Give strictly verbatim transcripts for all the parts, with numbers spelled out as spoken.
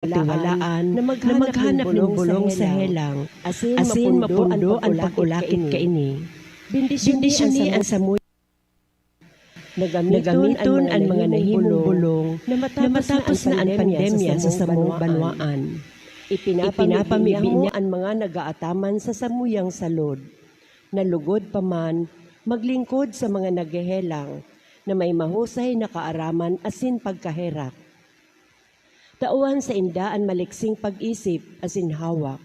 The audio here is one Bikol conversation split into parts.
pagkatiwalaan na maghanap nin bolong sa helang, asin mapundo an pag-ulakit kaini. Bendisyoni an samuya na gamiton an mga nahimong bolong na matapos na an pandemya sa samong banwaan. Ipinapamibi niya an mga nagaataman sa samuyang salod, na lugod pa man maglingkod sa mga naghehelang na may mahusay na kaaraman asin pagkaherak. Tawan sainda an maliksing pag-isip asin hawak,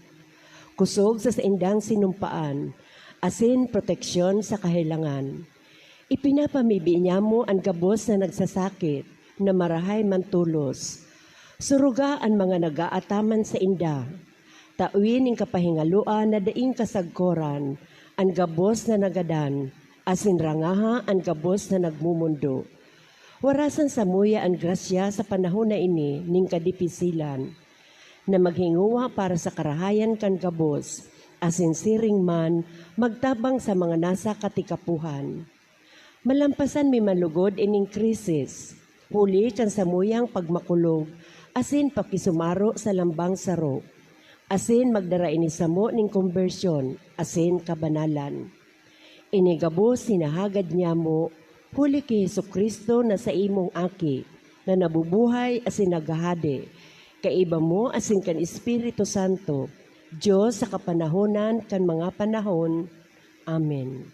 kosog sa saindang sinumpaan, asin proteksyon sa kahelangan. Ipinapamibi niamo an gabos na nagsasakit na marahay mantolos. Suruga an mga nagaataman sainda. Tawi nin kapahingaloan na daing kasagkoran an gabos na nagadan, asin rangaha an gabos na nagmomondo. Warasan samuya an grasya sa panahon na ini nin kadipisilan, na maghingowa para sa karahayan kan gabos, asin siring man magtabang sa mga nasa katikapohan. Malampasan mi man lugod ining krisis, huli kan samuyang pagmakulog asin pakisumaro sa lambang saro, asin magdara ini samo nin kombersyon asin kabanalan. Ini gabos hinahagad niamo, huli ki Jesu-Cristo na saimong Aki, na nabubuhay asin naghahade, kaiba mo asin kan Espiritu Santo, Dios sa kapanahonan kan mga panahon. Amen.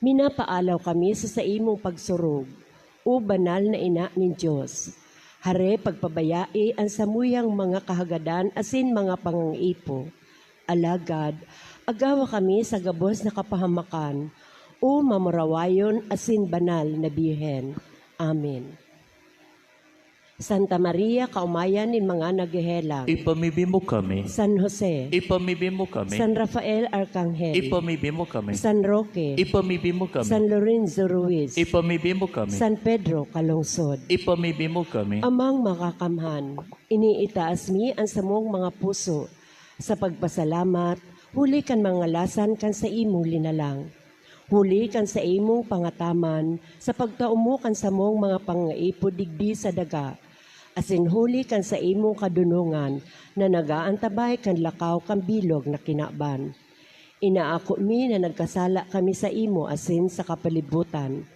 Minapaalaw kami sa saimong pagsurog, O banal na Ina nin Dios. Hare pagpabayai an samuyang mga kahagadan asin mga pangangaipo. Alagad, agawa kami sa gabos na kapahamakan, O mamurawayon asin banal na Birhen. Amen. Santa Maria, kaumayan nin mga naghehelang. Ipamibi mo kami. San Jose. Ipamibi mo kami. San Rafael Arkanghel. Ipamibi mo kami. San Roque. Ipamibi mo kami. San Lorenzo Ruiz. Ipamibi mo kami. San Pedro Calungsod. Ipamibi mo kami. Amang Makakamhan, iniitaas mi an samong mga puso sa pagpasalamat huli kan mga lasan kan saimong linalang. Huli kan saimong pangataman sa pagtao mo kan samong mga pangaipo digdi sa daga, asin huli kan saimong kadonongan na nag-aantabay kan lakaw kan bilog na kinaban. Inaako mi na nagkasala kami saimo asin sa kapalibutan.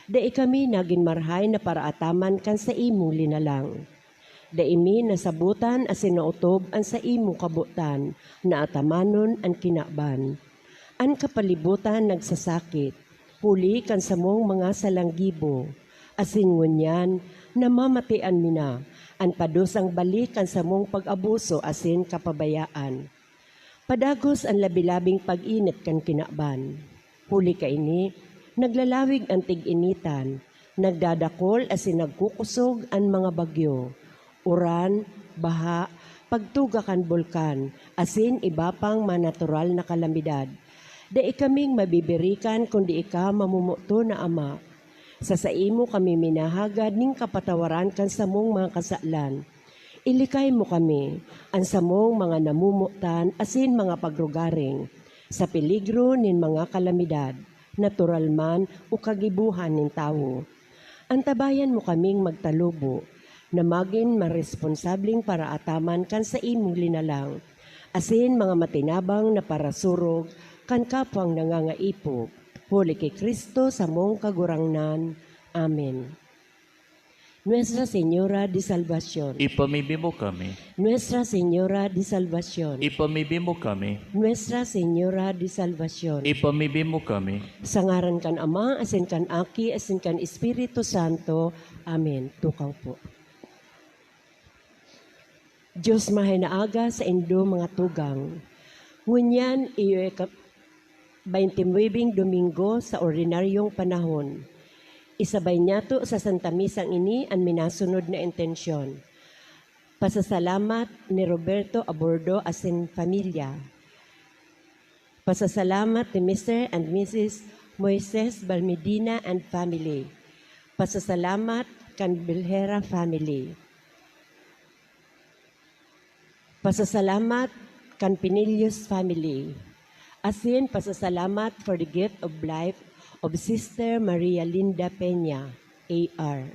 Dai kami nagin marahay na paraataman kan saimong linalang. Dai mi nasabotan asin naotob an saimong kabotan na atamanon an kinaban. An kapalibutan nagsasakit, huli kan samong mga salanggibo, asin ngunyan namamatean mi na an padusang balik kan samong pag-abuso asin kapabayaan. Padagos an labi-labing pag-init kan kinaban. Huli kaini, naglalawig an tig-initan, nagdadakol asin nagkukosog an mga bagyo, uran, baha, pagtuga kan bulkan, asin iba pang mga natural na kalamidad. Dai kaming mabibirikan kundi ika, mamomoton na Ama. Sa saimo kami minahagad nin kapatawaran kan samong mga kasalan. Ilikay mo kami, an samong mga namomotan asin mga pagrugaring, sa peligro nin mga kalamidad, natural man o kagibohan nin tawo. Antabayan mo kaming magtalubo, na magin maresponsableng paraataman kan saimong linalang, asin mga matinabang na parasurog kan kapwang nangangaipo, huli ki Cristo samong Kagurangnan. Amen. Nuestra Señora de Salvacion. Ipamibi mo kami. Nuestra Señora de Salvacion. Ipamibi mo kami. Nuestra Señora de Salvacion. Ipamibi mo kami. Sa ngaran kan Ama, asin kan Aki, asin kan Espiritu Santo. Amen. Tukaw po. Dios mahay na aga saindo, mga tugang. Ngunyan, iyo ika-, baynte nuwebeng Domingo sa ordinaryong panahon. Isabay niyato sa Santa Misang ini an minasunod na intensyon. Pasasalamat ni Roberto Abordo asin pamilya. Pasasalamat ni Mister and Missus Moises Balmedina and family. Pasasalamat kan Belhera family. Pasasalamat kan Pinillos family. Asin pasasalamat for the gift of life of Sister Maria Linda Peña, A R.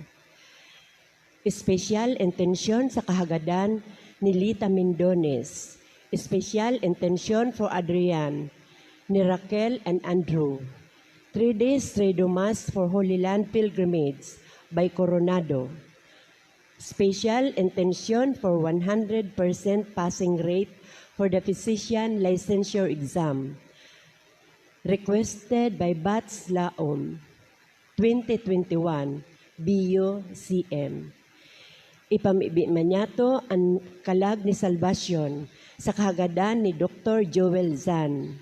Espesyal intensyon sa kahagadan ni Lita Mendones. Espesyal intensyon for Adrian, ni Raquel and Andrew. Three days Triduum Mass for Holy Land Pilgrimage by Coronado. Special intensyon for one hundred percent passing rate for the physician licensure exam. Requested by Bats Laom, twenty twenty-one, B U C M. Ipamibi man niyato an kalag ni salbasyon sa kahagadan ni Doktor Joel Zan.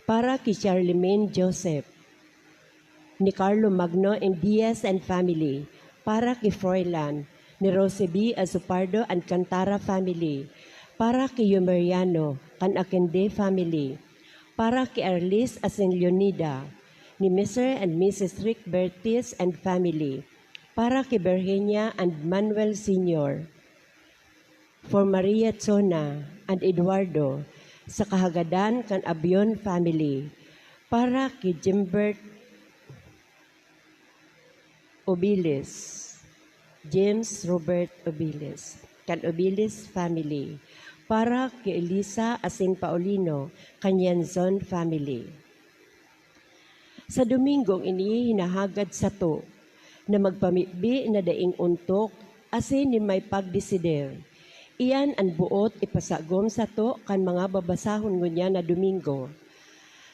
Para ki Charlemagne Joseph, ni Carlo Magno and Diaz and family, para ki Froilan, ni Rosie B Azupardo and Cantara family, para ki Yumeriano kan Akende family, para ki Arlis asin Leonida, ni Mister and Missus Rick Bertis and family, para ki Virginia and Manuel Senior, for Maria Chona and Eduardo sa kahagadan kan Abion family, para ki Jimbert Obilis, James Robert Obilis, kan Obilis family, para ki Elisa asin Paulino, kan Yanzon family. Sa Domingong ini, hinahagad sato na magpamibi na daing ontok asin nin may pagdesider. Iyan an boot ipasagom sato kan mga babasahon ngunyan na Domingo.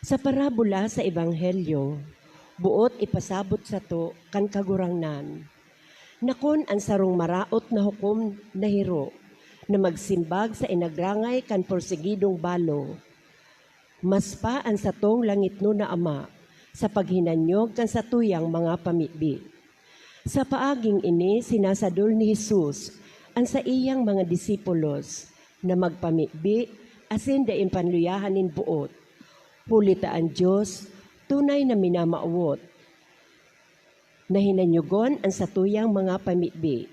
Sa parabola sa Ebanghelyo, boot ipasabot sato kan Kagurangnan. Nakon an sarong maraot na hukom nahiro na magsimbag sa inagrangay kan porsigidong balo, mas pa an satong langitnon na Ama sa paghinanyog kan satuyang mga pamibi. Sa paaging ini, sinasadol ni Jesus an saiyang mga disipulos na magpamibi asin daing panluyahan nin boot, huli ta an Dios tunay na minamawot na hinanyogon an satuyang mga pamibi,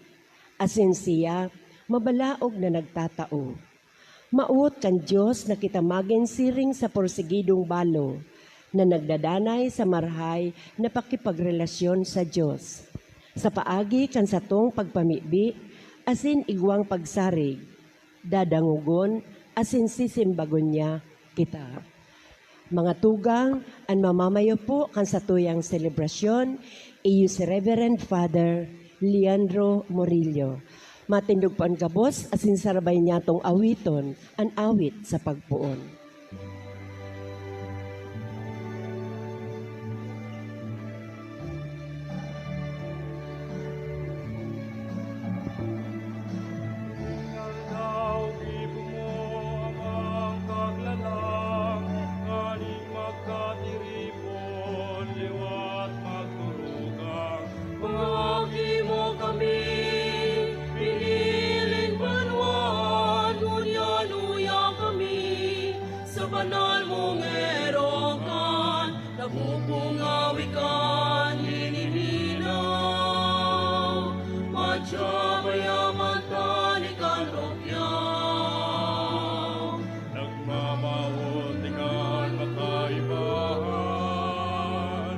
asin siya mabalaog na nagtatao. Mawot kan Dios na kita magin siring sa porsigidong balo na nagdadanay sa marahay na pakipagrelasyon sa Dios. Sa paagi kan satong pagpamibi asin igwang pagsarig, dadangogon asin sisimbagon niya kita. Mga tugang, an mamamayo po kan satuyang selebrasyon, iyo si Reverend Father Leandro Murillo. Matindog po an gabos asin sarabay niyatong awiton an awit sa pagpoon. Aldaw, gibo mo amang kaglalang, nganing magkatiripon, liwat magturugang. Mga aki mo kami, piniling banwaan, ngunyan uya kami sa banal mong erokan. Nagbubunga wikan, hiniminaw, madya mayaman tani kan rukyaw. Nagmamawot di kan makaibahan,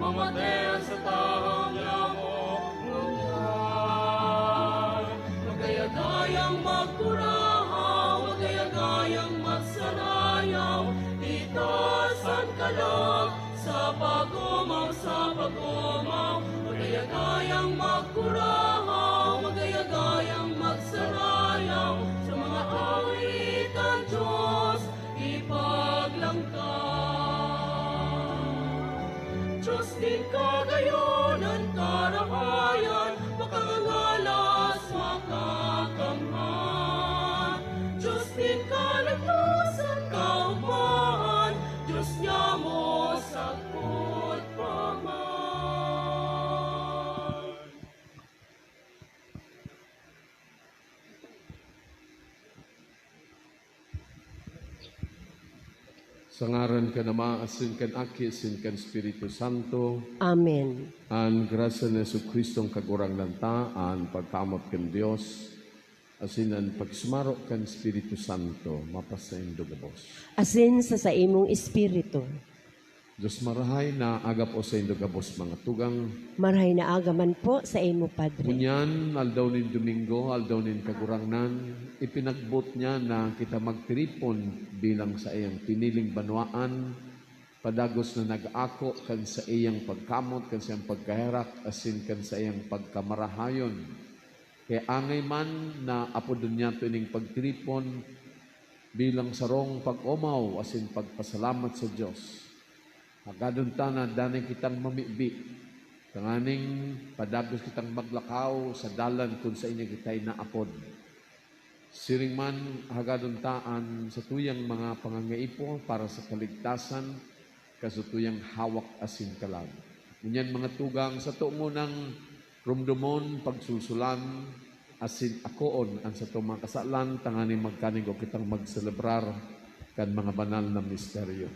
mamatean sa tahang yamo ngunyan. Magaya-gayang magkurahaw, magaya-gayang magsarayaw, itaas an kalag sa pag-omaw, sa pag-omaw. Magaya-gayang magkurahaw, magaya-gayang magsarayaw, sa mga awit kan Diyos ipaglangka. Diyos nin kagayonan, karahayan, makangangalas, makakamhan. Diyos nin kalaglasan, kaugmahan, Diyos niamo sagkod pa man. Sa ngaran kan Ama, asin kan Aki, asin kan Espiritu Santo. Amen. An grasya ni Jesu-Cristo, an Kagurangnan ta, an pagkaamot kan Dios, asin an pagsumaro kan Espiritu Santo, mapasaindo gabos. Asin sa saimong espiritu. Dios marahay na aga po saindo gabos, mga tugang. Marahay na aga man po sa imo, Padre. Ngunyan, aldaw nin Domingo, aldaw nin Kagurangnan, ipinagboot niya na kita magtiripon bilang saiyang piniling banwaan, padagos na nag-ako kan saiyang pagkamot, kan saiyang pagkaherak, asin kan saiyang pagkamarahayon. Kaya angay man na apodon niyato ining pagtiripon bilang sarong pag-omaw asin pagpasalamat sa Dios. Hagadon ta na danay kitang mamibi, tanganing padagos kitang maglakaw sa dalan kun saen niya kita inaapod. Siring man, hagadon ta an satuyang mga pangangaipo para sa kaligtasan, kasutuyang hawak asin kalag. Ngunyan, mga tugang, sato ngunang romdomon, pagsulsulan, asin akoon an satong mga kasalan, tanganing magkanigo kitang magselebrar kan mga banal na misteryo.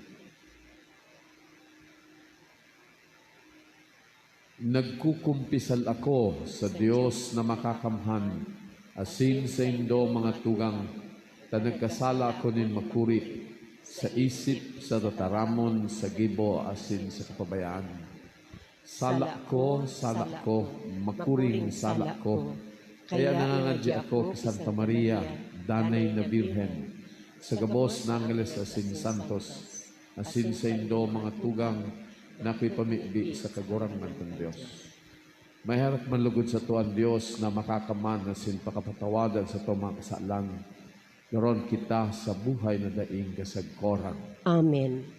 Nagkukumpisal ako sa Dios na makakamhan, asin saindo, mga tugang, ta nagkasala ako nin makuri, sa isip, sa tataramon, sa gibo, asin sa kapabayaan. Sala ko, sala ko, makuring sala ko. Kaya nangangadya ako ki Santa Maria, danay na Birhen, sa gabos na angheles asin santos, asin saindo, mga tugang, na akoy pamibi sa Kagurangnan kong Dios. Maherak man lugod sato an Dios na makakaman asin pakapatawadan satong mga kasalan, garon kita sa buhay na daing kasagkoran. Amen.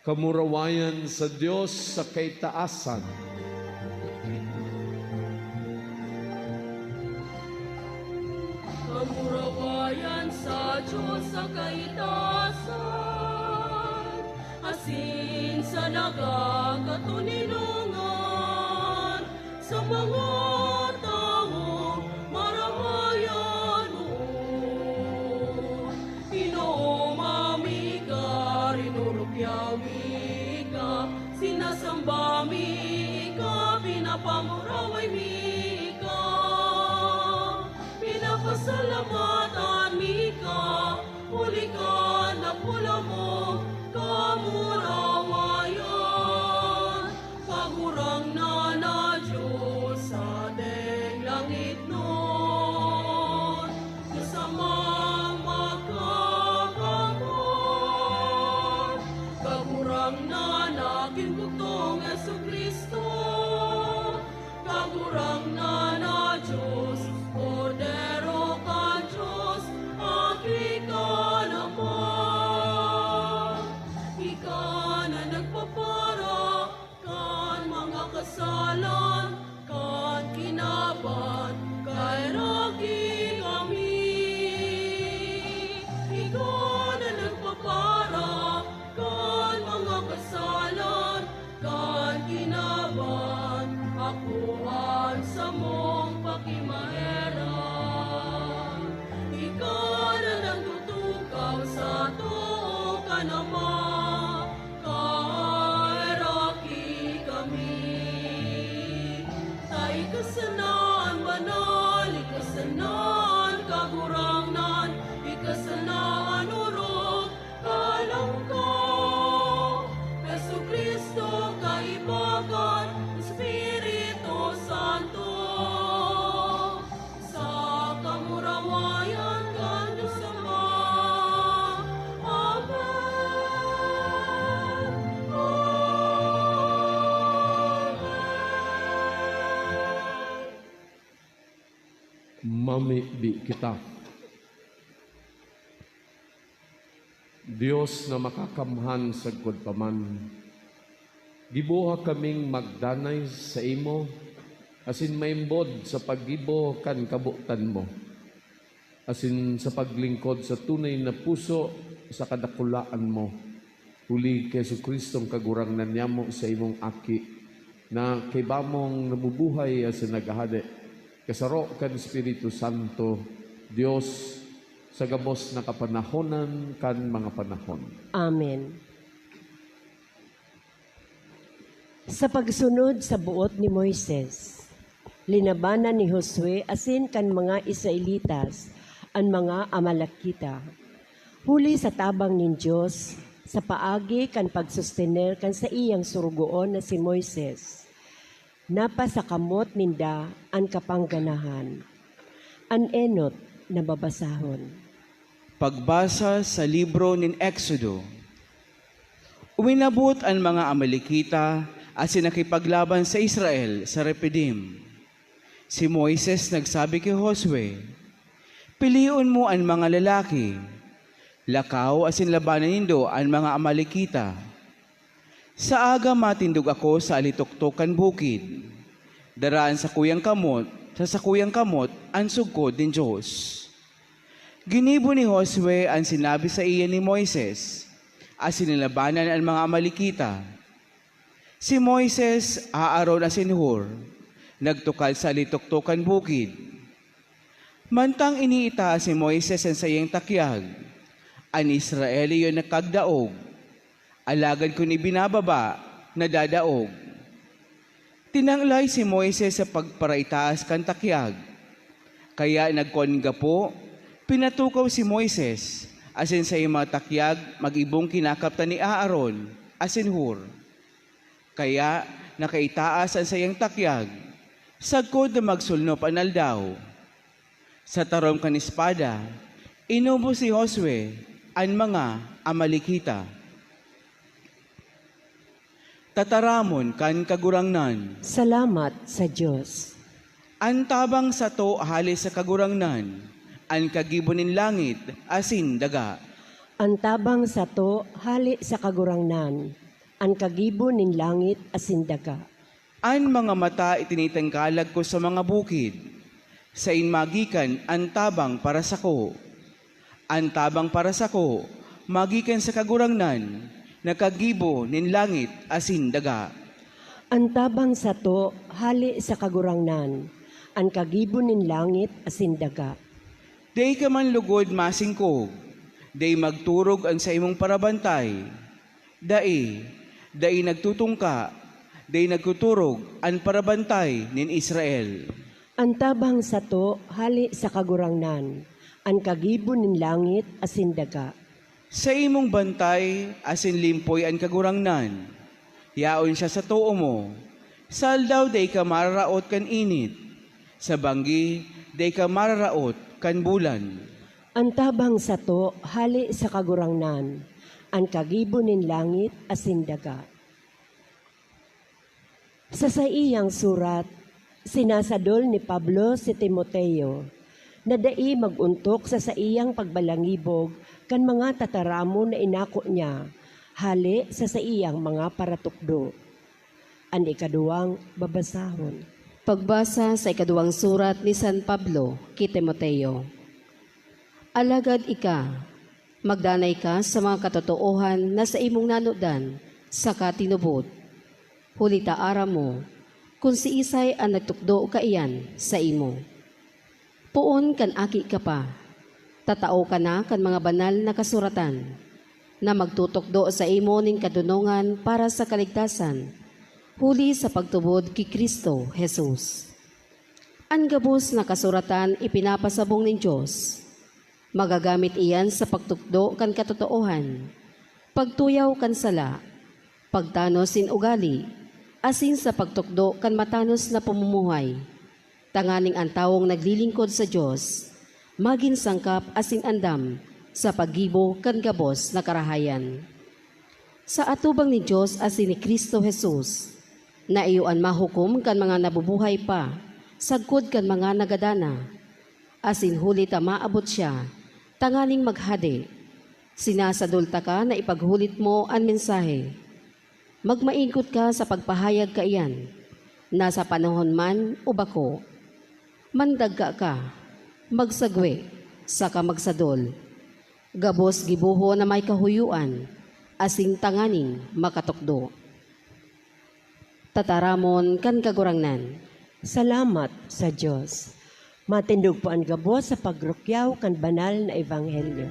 Kamurawayan sa Dios sa kaitaasan. Kamurawayan sa Dios sa kaitaasan, asin sa nagkakatoninongan sa mga tawong marahay an boot. Inooma mi ka, rinurukyaw mi ka, sinasamba mi ka, pinapanguraway mi ka, pinapasalamatan mi ka, huli kan dakula mong kamurawayan. Kagurangnan na Dios sa daing langitnon, Dios Amang makakamot, Kagurangnan na ginbugtong Jesu-Cristo, Kagurangnan na Dios, Kordero kan Dios, Aki kan Ama. Ika na nagpapara kan mga kasalan kan kinaban, kaheraki kami. Ika na nagpapara kan mga kasalan kan kinaban, ako an samong pakimaherak. Ika na nagtutukaw sa too kan Ama, kaheraki kami. Ta ika sana an banal, ika sana an Kagurangnan, ika sana an orog, Kalangkaw, Jesu-Cristo, kaiba kan Espiritu Santo, sa kamurawayan kan Dios Ama. Amen. Mamibi kita. Dios na makakamhan sagkod pa man, giboha kaming magdanay saimo asin maimbod sa paggibo kan kabotan mo, asin sa paglingkod sa tunay na puso sa kadakulaan mo. Huli ki Jesu-Cristong Kagurangnan nyamo, saimong Aki, na kaiba mong nabubuhay asin naghahade, kasaro kan Espiritu Santo, Dios, sa gabos na kapanahonan kan mga panahon. Amen. Sa pagsunod sa boot ni Moises, linabanan ni Josue asin kan mga Israelitas an mga Amalekita. Huli sa tabang nin Dios, sa paagi kan pagsustener kan saiyang sorogoon na si Moises, napasakamot ninda an kapangganahan. An enot na babasahon. Pagbasa sa libro nin Exodo. Uminabot an mga Amalekita asin nakipaglaban sa Israel sa Refidim. Si Moises nagsabi ki Josue, "Pilion mo an mga lalaki. Lakaw asin labanan nindo an mga Amalekita. Sa aga matindog ako sa alitoktok kan bukid. Dara an sakuyang kamot, sa sakuyang kamot an sugkod nin Dios." Ginibo ni Josue an sinabi saiya ni Moises, asin nilabanan an mga Amalekita. Si Moises, Aaron asin Hur, nagtukal sa alitoktok kan bukid. Mantang iniitaas ni Moises an saiyang takyag, an Israel iyo nakagdaog, alagad kun ibinababa, nadadaog. Tinanglay si Moises sa pagparaitaas kan takyag. Kaya nagkua nin gapo, pinatukaw si Moises, asin saiyang mga takyag mag-ibong kinakaptan ni Aaron asin Hur. Kaya nakaitaas an saiyang takyag, sagkod na magsulnop an aldaw. Sa tarom kan espada, inubos ni Josue an mga Amalekita. Tataramon kan Kagurangnan. Salamat sa Dios. An tabang sato hale sa Kagurangnan, an kagibo nin langit asin daga. An tabang sato hale sa Kagurangnan, an kagibo nin langit asin daga. An mga mata itinitangkalag ko sa mga bukid, sain magikan an tabang para sako. An tabang para sako magikan sa Kagurangnan, na kagibo nin langit asin daga. An tabang sato hale sa Kagurangnan, an kagibo nin langit asin daga. Dai ka man lugod masingkog, dai magturog an saimong parabantay. Dai, dai nagtutungka, dai nagtuturog an parabantay nin Israel. An tabang sato hale sa Kagurangnan, an kagibo nin langit asin daga. Saimong bantay asin limpoy an Kagurangnan. Yaon siya sa too mo. Sa aldaw dai ka mararaot kan init. Sa banggi dai ka mararaot kan bulan. An tabang sato hale sa Kagurangnan, an kagibo nin langit asin daga. Sa saiyang surat, sinasadol ni Pablo si Timoteo na dai mag-ontok sa saiyang pagbalangibog kan mga tataramon na inako niya hale sa saiyang mga paratukdo. An ikaduwang babasahon. Pagbasa sa ikaduwang surat ni San Pablo ki Timoteo. Alagad ika, magdanay ka sa mga katotoohan na saimong nanodan saka tinubod. Huli ta aram mo kun siisay an nagtukdo kaiyan saimo. Poon kan aki ka pa, tatao ka na kan mga banal na kasuratan na magtutukdo saimo nin kadonongan para sa kaligtasan, huli sa pagtubod ki Cristo Jesus. An gabos na kasuratan ipinapasabong nin Dios. Magagamit iyan sa pagtukdo kan katotoohan, pagtuyaw kan sala, pagtanos nin ugali, asin sa pagtukdo kan matanos na pamumuhay, tanganing an tawong naglilingkod sa Dios magin sangkap asin andam sa paggibo kan gabos na karahayan. Sa atubang ni Dios asin ni Cristo Jesus, na iyo an mahukom kan mga nabubuhay pa sagkod kan mga nagadana. Asin huli ta maabot siya, tanganing maghade, sinasadol taka na ipaghulit mo an mensahe. Magmaingkot ka sa pagpahayag kaiyan, nasa panahon man o bako. Mandagka ka, magsagwe, saka magsadol. Gabos gibohon na may kahuyoan, asin tanganing makatukdo. Tataramon kan Kagurangnan. Salamat sa Dios. Matindog po an gabos sa pagrukyaw kan banal na ebanghelyo.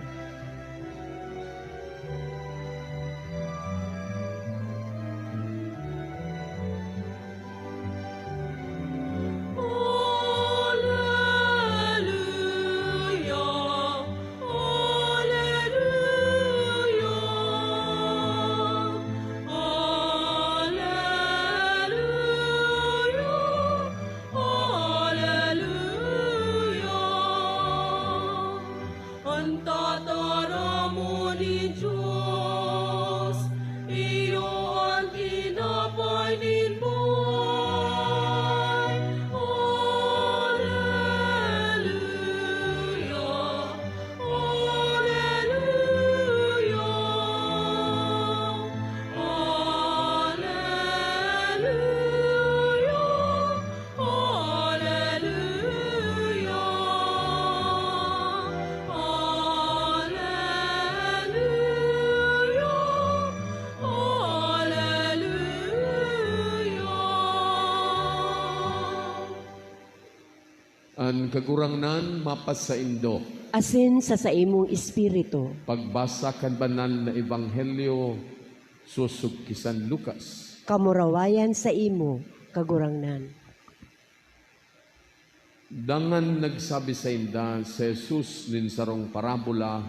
An tataramon nin Dios, iyo an tinapay nin buhay. Haleluya! Haleluya! Haleluya! Haleluya! Haleluya! Haleluya! An Kagurangnan mapasaindo. Asin sa saimong espiritu. Pagbasa kan Banal na Ebanghelyo sosog ki San Lucas. Kamurawayan saimo, Kagurangnan. Dangan nagsabi sainda si Jesus nin sarong parabola,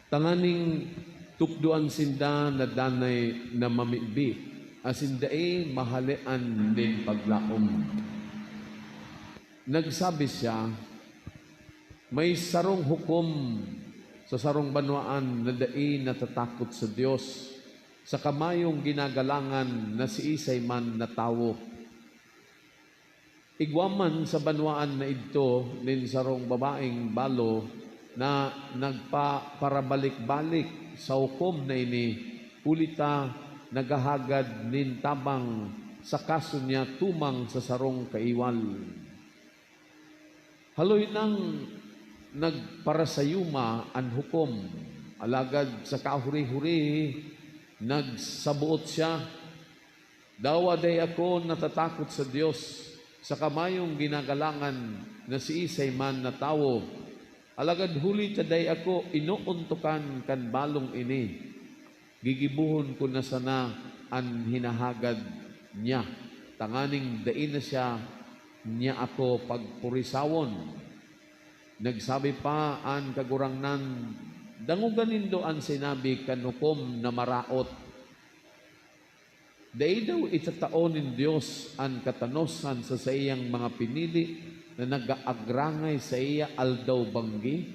tanganing tukdoan sinda na danay na mamibi asin dai mahalean nin paglaom. Nagsabi siya, "May sarong hukom sa sarong banwaan na dai natatakot sa Dios, saka mayong ginagalangan na siisay man na tawo." Igwa man sa banwaan na idto nin sarong babaeng balo na nagpaparabalik-balik sa hukom na ini, huli ta naghahagad nin tabang sa kaso niya tumang sa sarong kaiwal. Haloy nang nagparasayuma an hukom, alagad sa kahuri-huri, nagsaboot siya, "Dawa dai ako natatakot sa Dios, saka mayong ginagalangan na siisay man na tawo. Alagad huli ta dai ako inoontokan kan balong ini, gigibohon ko na sana an hinahagad niya, tanganing dai na siya niya ako pagpurisawon." Nagsabi pa an Kagurangnan, "Dangoga nindo an sinabi kan hukom na maraot. Dai daw itatao nin Dios an katanosan sa saiyang mga pinili na nag-aagrangay saiya aldaw-banggi?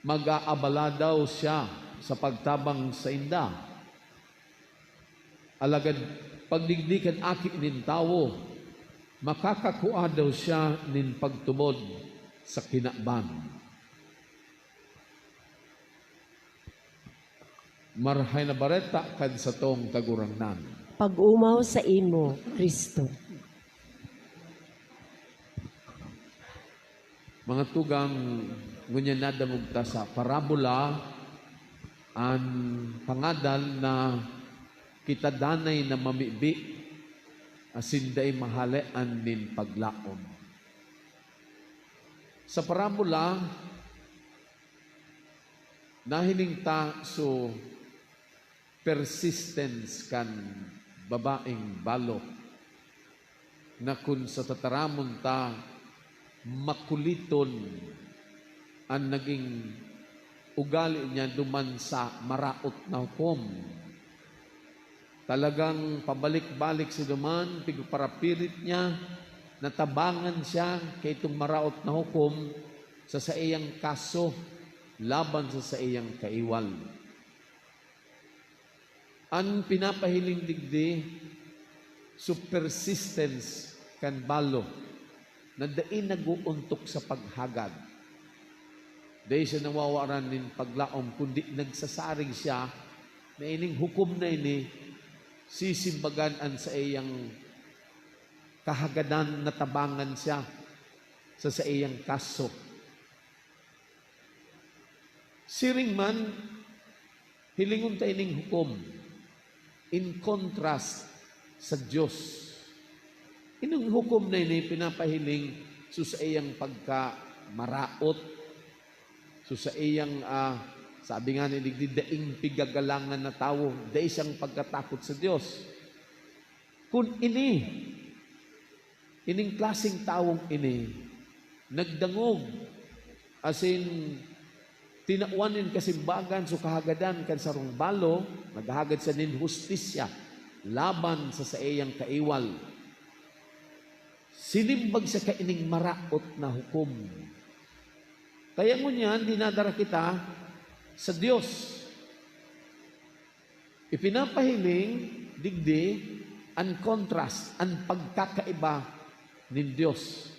Mag-aabala daw siya sa pagtabang sainda. Alagad pagdigdi kan Aki nin Tawo, makakakua daw siya nin pagtubod sa kinaban." Marahay na Bareta kan satong Kagurangnan. Pag-omaw saimo, Cristo. Mga tugang, ngunyan nadangog ta sa parabola an pangadal na kita danay na mamibi asin dai mahalean nin paglaom. Sa parabola, nahiling ta so persistence kan babaeng balo, na kun sa tataramon ta, makuliton an naging ugali niya duman sa maraot na hukom. Talagang pabalik-balik siya duman, pigparapirit niya, natabangan siya kaitong maraot na hukom sa saiyang kaso laban sa saiyang kaiwal. An pinapahiling digdi, so persistence kan balo. na dai nag-oontok sa paghagad. Dai siya nawawaran nin paglaom, kundi nagsasarig siya na ining hukom na ini sisimbagan an saiyang kahagadan na tabangan siya sa saiyang kaso. Siring man, hilingon ta ining hukom in contrast sa Dios. Ining hukom na ini pinapahiling so saiyang pagkamaraot, so saiyang, ah, sabi nga ni digdi, daing pigagalangan na tawo, dai siyang pagkatakot sa Dios. Kun ini, ining klaseng tawong ini, nagdangog, asin tinawan nin kasimbagan so kahagadan kan sarong balo, naghahagad siya nin hustisya laban sa saiyang kaiwal. Sinimbag siya kaining maraot na hukom. Kaya ngunyan, dinadara kita sa Dios. Ipinapahiling digdi an contrast, an pagkakaiba nin Dios.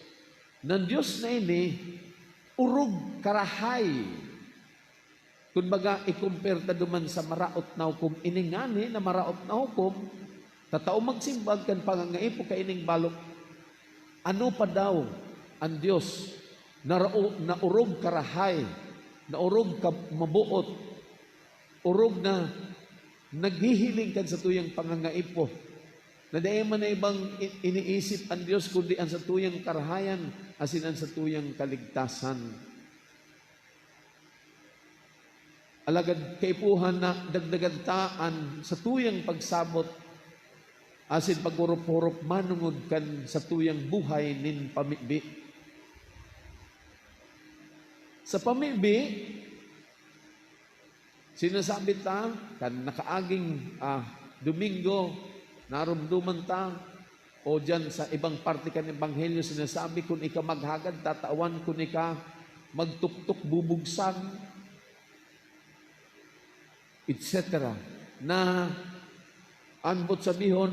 Nan Dios na ini, orog karahay. Kun baga, i-compare ta duman sa maraot na hukom. Ini ngani na maraot na hukom, tatao magsimbag kan pangangaipo kaining balo. Ano pa daw an Dios na rao-, na orog karahay, na orog ka maboot, orog na naghihiling kan satuyang pangangaipo, na dai man na ibang i-, iniisip an Dios kundi an satuyang karahayan asin an satuyang kaligtasan. Alagad kaipuhan na dagdagan ta an satuyang pagsabot asin pag-orop-orop manongod kan satuyang buhay nin pamibi. Sa pamibi, sinasabi ta, kan nakaaging, ah, Domingo, naromdoman ta, o diyan sa ibang parte kan Ebanghelyo, sinasabi, "Kun ika maghagad, tatawan, kun ika magtuktok, bubugsan," et cetera. Na an boot sabihon,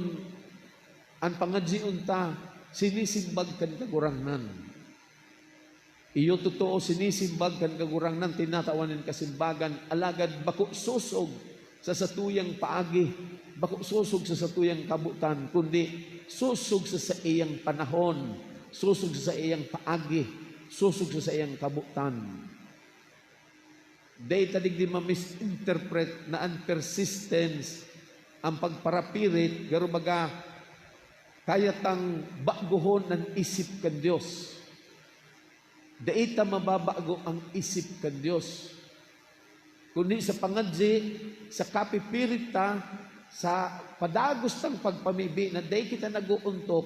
an pangadyion ta, sinisimbag kan Kagurangnan. Iyo, totoo, sinisimbag kan Kagurangnan, tinatawan nin kasimbagan, alagad bako sosog sa satuyang paagi, bako sosog sa satuyang kabotan, kundi sosog sa saiyang panahon, sosog sa saiyang paagi, sosog sa saiyang kabotan. Dai ta digdi ma-misinterpret na an persistence, an pagparapirit, garo baga, kaya tang bagohon an isip kan Dios. Dai ta mababago an isip kan Dios. Kundi sa pangadyi, sa kapipirit ta, sa padagos tang pagpamibi na dai kita nag-oontok,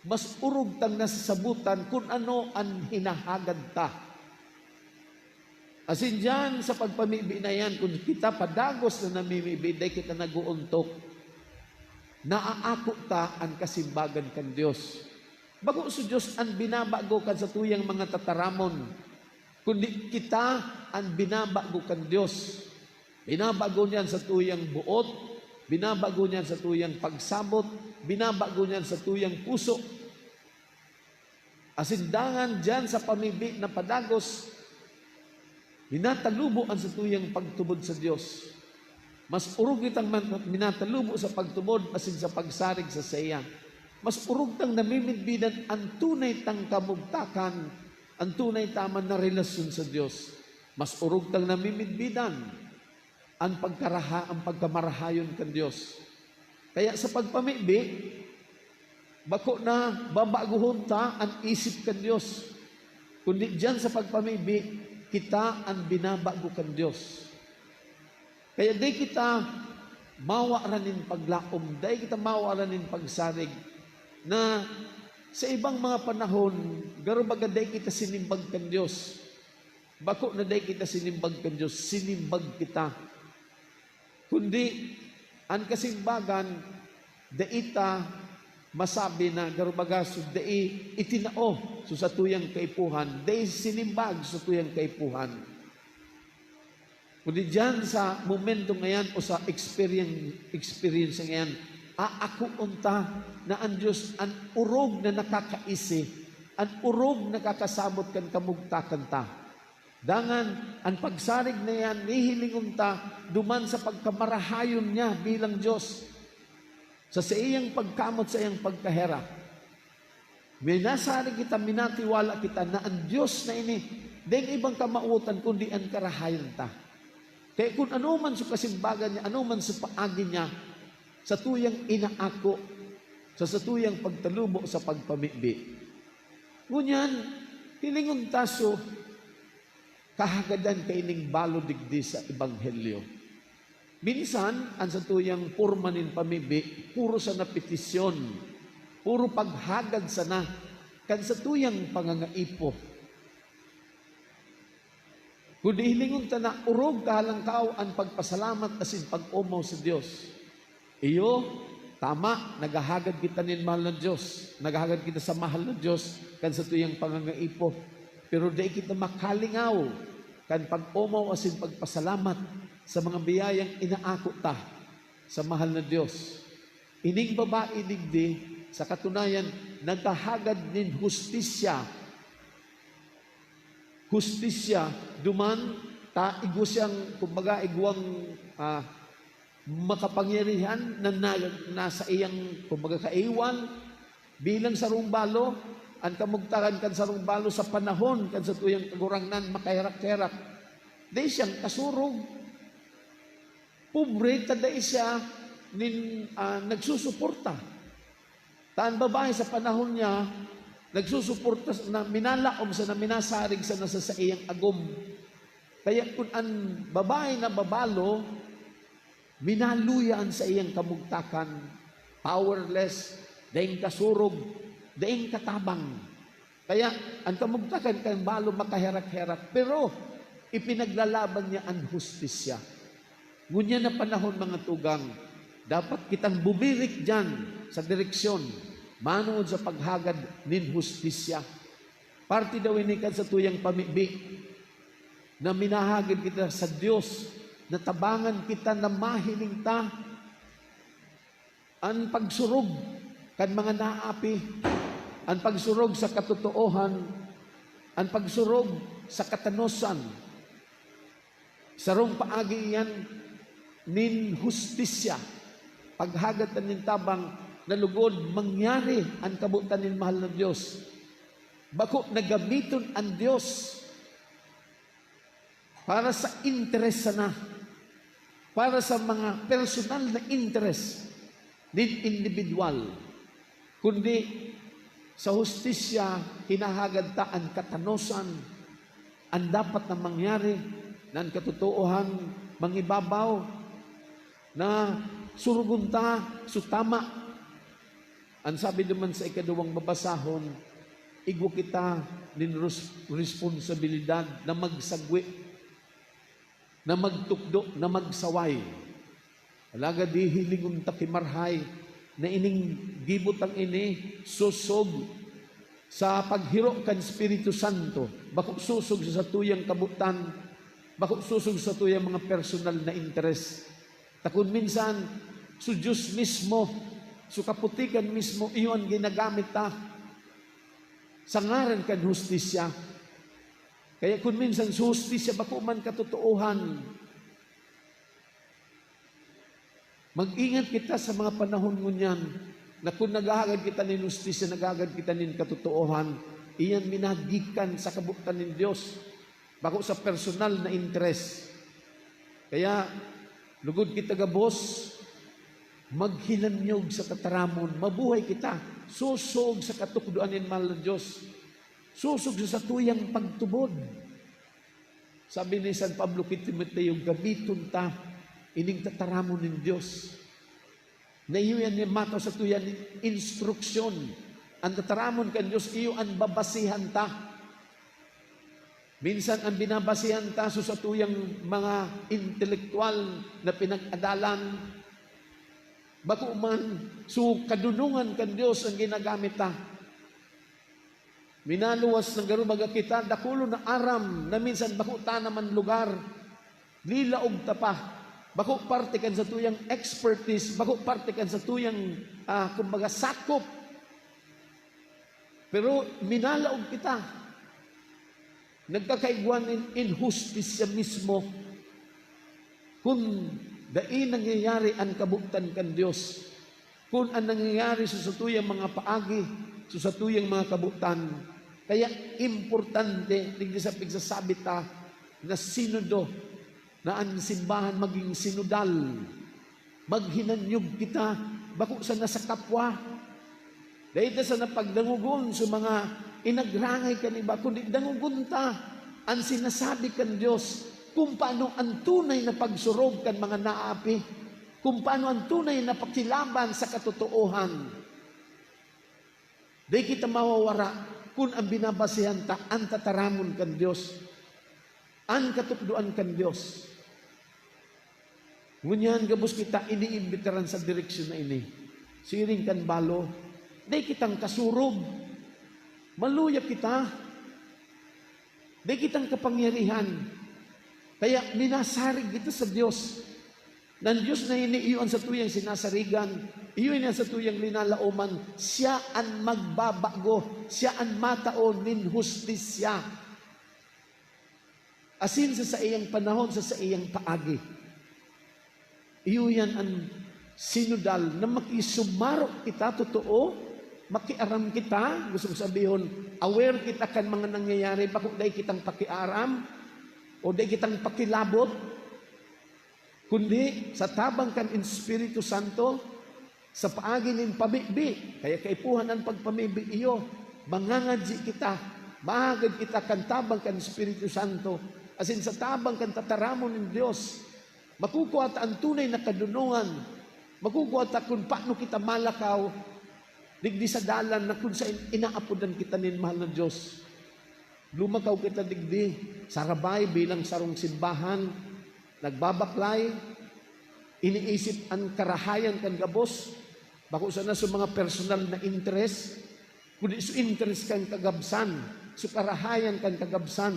mas orog tang nasasabotan kun ano an hinahagad ta. Asin diyan, sa pagpamibi na yan, kun kita padagos na namimibi, dai kita nag-oontok, naaako ta an kasimbagan kan Dios. Bako sa Dios an binabago kan satuyang mga tataramon, kundi kita an binabago kan Dios. Binabago niya an satuyang boot, binabago niya an satuyang pagsabot, binabago niya an satuyang puso. Asin dangan diyan sa pamibi na padagos, minatalubo an satuyang pagtubod sa Dios. Mas orog kitang man-, minatalubo sa pagtubod asin sa pagsarig sa saiya. Mas orog tang namimidbidan an tunay tang kamugtakan, an tunay ta man na relasyon sa Dios. Mas orog tang namimidbidan an pagkaraha-, an pagkamarahayon kan Dios. Kaya sa pagpamibi, bako na babagohon ta an isip kan Dios, kundi diyan sa pagpamibi, kita an binabago kan Dios. Kaya dai kita mawaran nin paglaom, dai kita mawaran nin pagsarig na sa ibang mga panahon, garo baga dai kita sinimbag kan Dios. Bako na dai kita sinimbag kan Dios, sinimbag kita. Kundi, an kasimbagan, dai ta masabi na garo baga so dai itinao so satuyang kaipuhan, dai sinimbag so satuyang kaipuhan. Kundi diyan sa momentong ngayan o sa experience, experience ngayan, aakoon ta na an Dios an orog na nakakaisi, An orog nakakasabot kan kamugtakan ta. Dangan, an pagsarig na iyan, hihilingon ta duman sa pagkamarahayon niya bilang Dios, sa saiyang pagkamoot, saiyang pagkaherak. Minasarig kita, minatiwala kita na an Dios na ini, daing ibang kamawotan kundi an karahayan ta. Kaya kun ano man sa kasimbagan niya, ano man sa paagi niya, satuyang inaako, sa satuyang pagtalubo sa pagpamibi. Ngunyan, hilingon ta so kahagadan kaining balo digdi sa Ebanghelyo. Minsan, an satuyang porma nin pamibi, puro sana petisyon, puro paghagad sana kan satuyang pangangaipo. Kundi hilingon ta na orog kahalangkaw an pagpasalamat asin pag-omaw sa Dios. Iyo, tama, naghahagad kita nin mahal na Dios. Naghahagad kita sa mahal na Dios kan satuyang pangangaipo. Pero dai kita makalingaw kan pag-omaw asin pagpasalamat sa mga biyayang inaako ta sa mahal na Dios. Ining babae digdi, sa katunayan, naghahagad nin hustisya. Hustisya, duman ta igwa siyang, kumbaga, igwang, ah, makapangyarihan na, na, na saiyang, kumbaga, kaiwal bilang sarong balo, an kamugtakan kan sarong balo sa panahon kan satuyang Kagurangnan makaherak-herak. Dai siyang kasurog. Pobre ta dai siya nin, ah, nagsusuporta. Ta an babae sa panahon niya, nagsusuporta na minalaom sana, minasarig sana sa saiyang agom. Kaya kun an babae nababalo, minaluya an saiyang kamugtakan, powerless, daing kasurog, daing katabang. Kaya an kamugtakan kan balo makaherak-herak, pero ipinaglalaban niya an hustisya. Ngunyan na panahon, mga tugang, dapat kitang bumirik diyan sa direksyon manood sa paghagad nin hustisya. Parte daw ini kan satuyang pamibi na minahagad kita sa Dios, na tabangan kita na mahiling ta an pagsurog kan mga naapi, an pagsurog sa katotoohan, an pagsurog sa katanosan. Sarong paagi iyan nin hustisya, paghagad ta nin tabang na lugod mangyari an kabotan nin mahal na Dios. Bako na gamiton an Dios para sa interes sana, para sa mga personal na interes nin indibidwal, kundi sa hustisya hinahagad ta an katanosan, an dapat na mangyari, na an katotoohan mangibabaw, na surugon ta so tama. An sabi naman sa ikaduwang babasahon, igwa kita nin res-, responsabilidad na magsagwe, na magtukdo, na magsaway. Alagad hihilingon ta ki marahay na ining gibotang ini sosog sa paghiro kan Espiritu Santo, bako sosog sa satuyang kabotan, bako sosog sa satuyang mga personal na interes. Ta kun minsan, so Dios mismo, so kaputikan mismo, iyo an ginagamit ta sa ngaran kan hustisya. Kaya kun minsan, so hustisya bako man katotoohan. Mag-ingat kita sa mga panahon ngunyan na kun naghahagad kita nin hustisya, naghahagad kita nin katotoohan, iyan minagikan sa kabotan nin Dios, bako sa personal na interes. Kaya, lugod kita gabos, maghilanyog sa tataramon, mabuhay kita, sosog sa katukdoan nin mahal na Dios, sosog sa satuyang pagtubod. Sabi ni San Pablo ki Timoteo, "Gamiton ta ining tataramon nin Dios." Na iyo yan, matao sa tuya nin instruksyon. An tataramon kan Dios, iyo an babasihan ta. Minsan, an binabasihan ta, so satuyang mga intelektuwal na pinag-adalan, bako man, so kadunongan kan Dios an ginagamit ta. Minaluwas na garo baga kita, dakul na aram na minsan bako ta naman lugar. Lilaog ta pa. Bako parte kan satuyang expertise, bako parte kan satuyang, ah, kumbaga, sakop. Pero minalaog kita. Nagkakaigwa nin inhustisya mismo kun dai nangyayari an kabotan kan Dios, kun an nangyayari sa satuyang mga paagi, sa satuyang mga kabotan. Kaya importante, digdi sa pigsasabi ta, na sinodo, na an simbahan magin sinodal. Maghinanyog kita, bako sana sa kapwa. Dai ta sana pagdangogon sa mga inagrangay kan iba, kundi dangogon ta an sinasabi kan Dios, kung paano an tunay na pagsurog kan mga naapi, kung paano an tunay na pakilaban sa katotoohan. Dai kita mawawara kun an binabasehan ta an tataramon kan Dios, an katukdoan kan Dios. Ngunyan gabos kita iniimbitaran sa direksyon na ini. Siring kan balo, dai kitang kasurog. Maluya kita. Dai kitang kapangyarihan. Kaya minasarig kita sa Dios. Nan Dios na ini, iyo an satuyang sinasarigan, iyo ini an satuyang linalaoman. Siya an magbabago, siya an matao nin hustisya. Asin sa saiyang panahon, sa saiyang paagi. Iyo yan an sinodal na makisumaro kita, totoo, makiaram kita, gusto ko sabihon, aware kita kan mga nangyayari, bako dai kitang pakiaram o dai kitang pakilabot. Kundi sa tabang kan Espiritu Santo, sa paagi nin pamibi, kaya kaipuhan an pagpamibi iyo, mangangadyi kita, mahagad kita kan tabang kan Espiritu Santo, asin sa tabang kan tataramon nin Dios, makukua ta an tunay na kadonongan, makukua ta kun paano kita malakaw digdi sa dalan na kun saen inaapodan kita nin mahal na Dios. Lumakaw kita digdi, sarabay bilang sarong simbahan, nagbabaklay, iniisip an karahayan kan gabos, bako sana sa mga personal na interes, kundi sa interes kan kagabsan, sa karahayan kan kagabsan.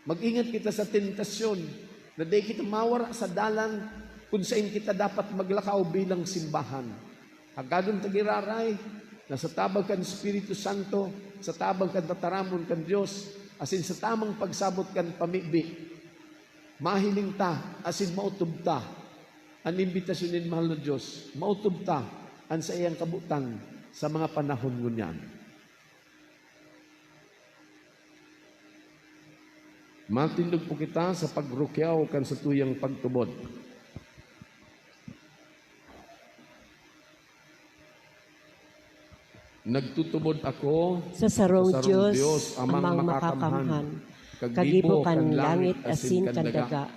Mag-ingat kita sa tentasyon na dai kita mawara sa dalan kun saen kita dapat maglakaw bilang simbahan. Hagadon ta giraray na sa tabang kan Espiritu Santo, sa tabang kan tataramon kan Dios, asin sa tamang pagsabot kan pamibi, mahiling ta asin maotob ta an imbitasyon nin mahal na Dios, maotob ta an saiyang kabotan sa mga panahon ngunyan. Matindog po kita sa pagrukyaw kan satuyang pagtubod. Nagtutubod ako sa sarong Dios, Amang Makakamhan, kagibo kan langit asin kan daga,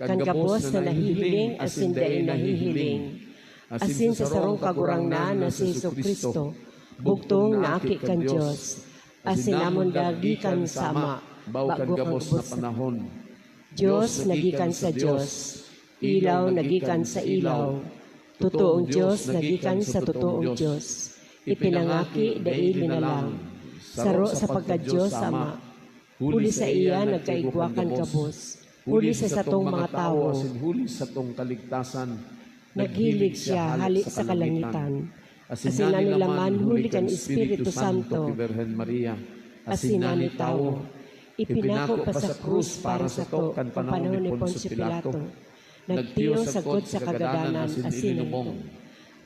kan gabos na nahihiling asin dai nahihiling, asin sa sarong Kagurangnan na si Jesu-Cristo, bugtong na Aki kan Dios, asin namon daa gikan sa Ama, bago kan gabos na panahon. Dios na gikan sa Dios, ilaw na gikan sa ilaw, totoong Dios na gikan sa totoong Dios, ipinangaki, dai linalang, saro sa pagka-Dios Ama, huli saiya nagkaigwa kan gabos, huli sa satong mga tawo, asin huli sa satong kaligtasan, naghilig siya hale sa kalangitan, asin nanilaman huli kan Espiritu Santo ki Birhen Maria, asin nanitawo, ipinako pa sa krus para sato kan panahon ni Poncio Pilato, nagtiyo sagkod sa kagadanan asin ilinubong,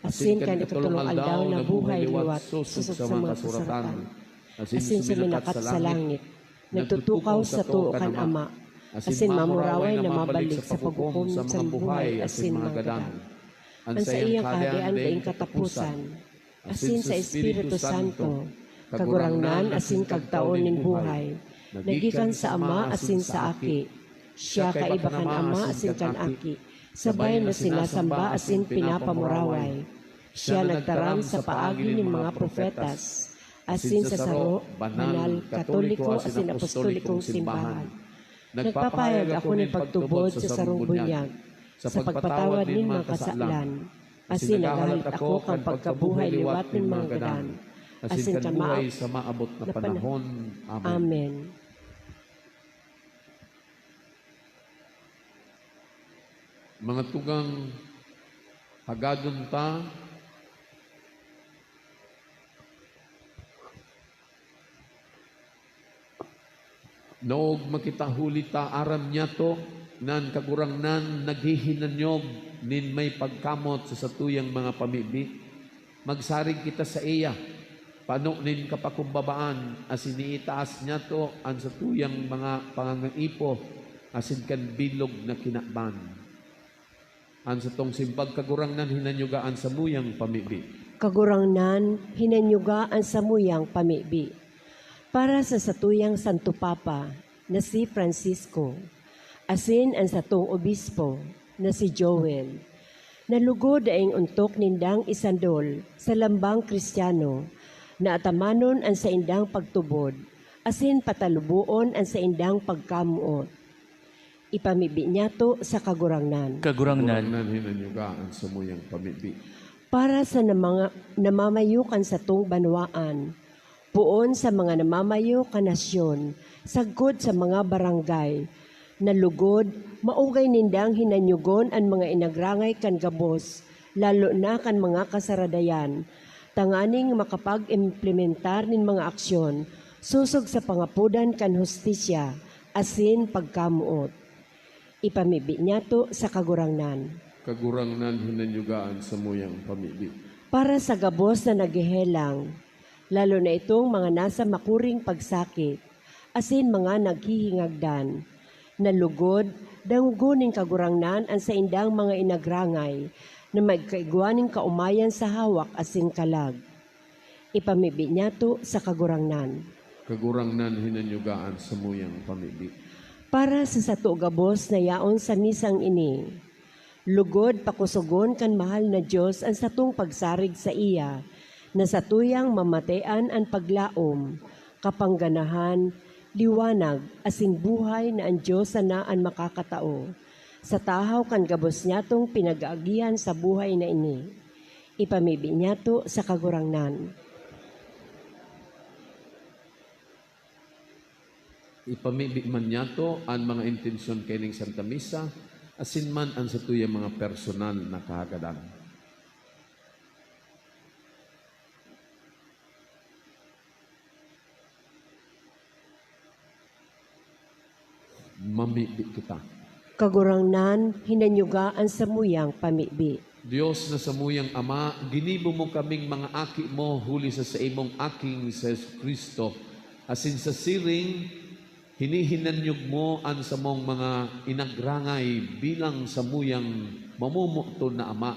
asin kan ikatolong aldaw nabuhay liwat sosog sa mga kasuratan, asin suminakat sa langit, nagtutukaw sa too kan Ama, asin mamuraway na mabalik sa paghukom sa mabuhay asin mga gadan. An saiyang Kahadean daing kataposan, asin sa Espiritu Santo, Kagurangnan asin Kagtaon nin buhay, nagikan sa Ama asin sa Aki. Siya kaiba kan Ama asin kan Aki, sabay na sinasamba asin pinapamuraway. Siya nagtaram sa paagi nin mga propetas, asin sa saro, banal, katoliko asin apostolikong simbahan. Nagpapahayag ako nin pagtubod sa sarong bunyag, sa pagpatawad nin mga kasalan, asin naghahalat ako kan pagkabuhay liwat nin mga gadan, asin kan buhay sa maabot na panahon. Amen. Mga tugang, hagadon ta. Naog makita huli ta aram niyato na an Kagurangnan naghihinanyog nin may pagkamot sa satuyang mga pamibi. Magsarig kita saiya, pano nin kapakumbabaan, asin iitaas niyato an satuyang mga pangangaipo asin kan bilog na kinaban. An satong simbag, Kagurangnan, hinanyuga an samuyang pamibi. Kagurangnan, hinanyuga an samuyang pamibi. Para sa satuyang Santo Papa na si Francisco, asin an satong obispo na si Joel, na lugod daing ontok nindang isandol sa lambang Kristiyano na atamanon an saindang pagtubod asin pataluboon an saindang pagkamoot. Ipamibi niyato sa Kagurangnan. Kagurangnan. Kagurangnan, hinanyuga an samuyang pamibi. Para sa namanga-, namamayo kan satong banwaan, poon sa mga namamayo kan nasyon, sagkod sa mga barangay, na lugod, maugay nindang hinanyogon an mga inagrangay kan gabos, lalo na kan mga kasaradayan, tanganing makapag-implementar nin mga aksyon sosog sa pangapodan kan hustisya asin pagkamoot. Ipamibi niyato sa Kagurangnan. Kagurangnan, hinanyuga an samuyang pamibi. Para sa gabos na naghehelang, lalo na itong mga nasa makuring pagsakit, asin mga naghihingagdan, na lugod, dangogon nin Kagurangnan an saindang mga inagrangay na magkaigwa nin kaomayan sa hawak asin kalag. Ipamibi niyato sa Kagurangnan. Kagurangnan, hinanyuga an samuyang pamibi. Para sa sato gabos na yaon sa misang ini, lugod pakosogon kan mahal na Dios an satong pagsarig saiya, na satuyang mamatean an paglaom, kapangganahan, liwanag, asin buhay na an Dios sana an makakatao, sa tahaw kan gabos niyatong pinag-aagihan sa buhay na ini. Ipamibi niyato sa Kagurangnan. Ipamibi man niyato an mga intensyon kaining Santa Misa, asin man an satuyang mga personal na kahagadan. Mamibi kita. Kagurangnan, hinanyuga an samuyang pamibi. Dios na samuyang Ama, ginibo mo kaming mga aki mo huli sa saimong Aking si Jesu-Cristo, asin sa siring, hinihinanyog mo an samong mga inagrangay bilang samuyang mamomoton na ama.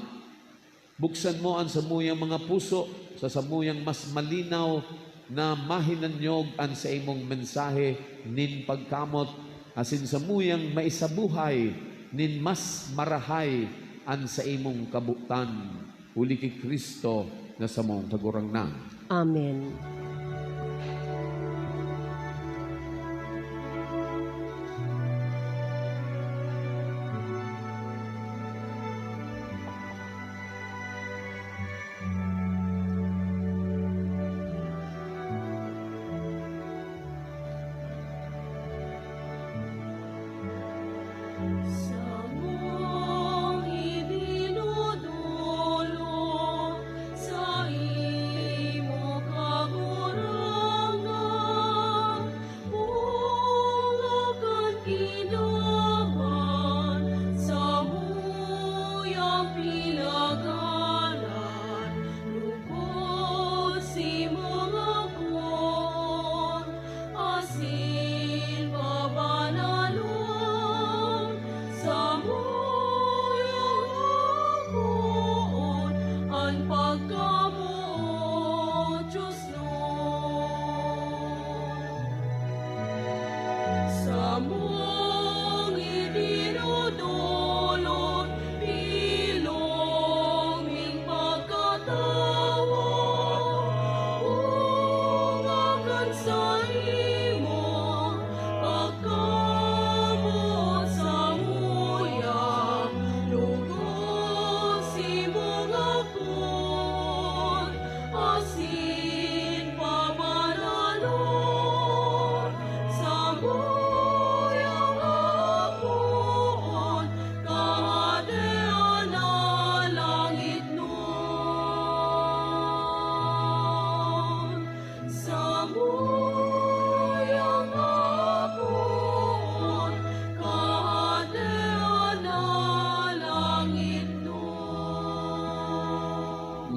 Buksan mo an samuyang mga puso sa samuyang mas malinaw na mahinanyog an saimong mensahe nin pagkamot, asin samuyang maisabuhay nin mas marahay an saimong kabotan, huli ki Cristo na samong Kagurangnan. Amen.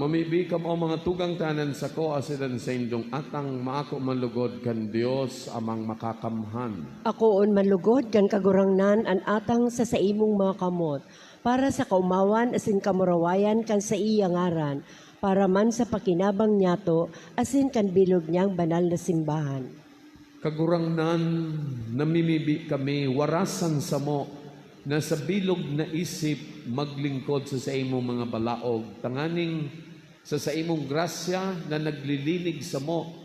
Mamibi kamo, mga tugang, tanan sako, asin an saindong atang maako man lugod kan Dios Amang Makakamhan. Akoon man lugod kan Kagurangnan an atang sa saimong mga kamot, para sa kaomawan asin kamurawayan kan saiya ngaran, para man sa pakinabang niyato asin kan bilog niyang banal na simbahan. Kagurangnan, namimibi kami, warasan samo na sa bilog na isip maglingkod sa saimong mga balaog, tanganing sa saimong grasya na naglilinig samo,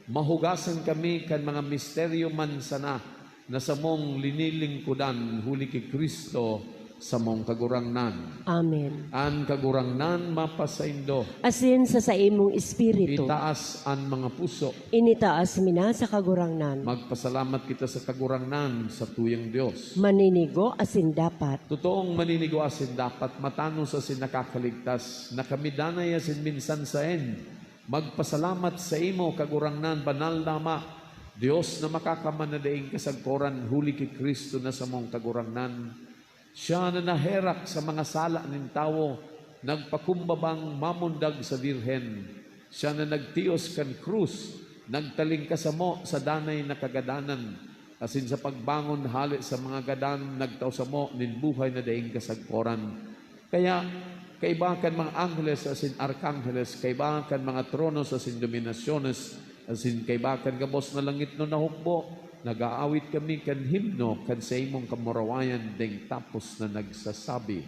mahugasan kami kan mga misteryo man sana na samong linilingkodan, huli ki Cristo, samong Kagurangnan. Amen. An Kagurangnan mapasaindo. Asin sa saimong espiritu. Itaas an mga puso. Initaas mi na sa Kagurangnan. Magpasalamat kita sa Kagurangnan, satuyang Dios. Maninigo asin dapat. Totoong maninigo asin dapat, matanos asin nakakaligtas, na kami danay asin minsan saen magpasalamat saimo, Kagurangnan, Banal na Ama, Dios na Makakamhan na daing kasagkoran, huli ki Cristo na samong Kagurangnan. Siya na naherak sa mga sala nin tawo, nagpakumbabang mamundag sa Birhen. Siya na nagtios kan krus, nagtalingkas samo sa danay na kagadanan, asin sa pagbangon hale sa mga gadan, nagtao samo nin buhay na daing kasagkoran. Kaya, kaiba kan mga angheles asin arkangheles, kaiba kan mga tronos asin dominasyones, asin kaiba kan gabos na langitnon na hukbo, nag-aawit kami kan himno kan saimong kamurawayan deng tapos na nagsasabi,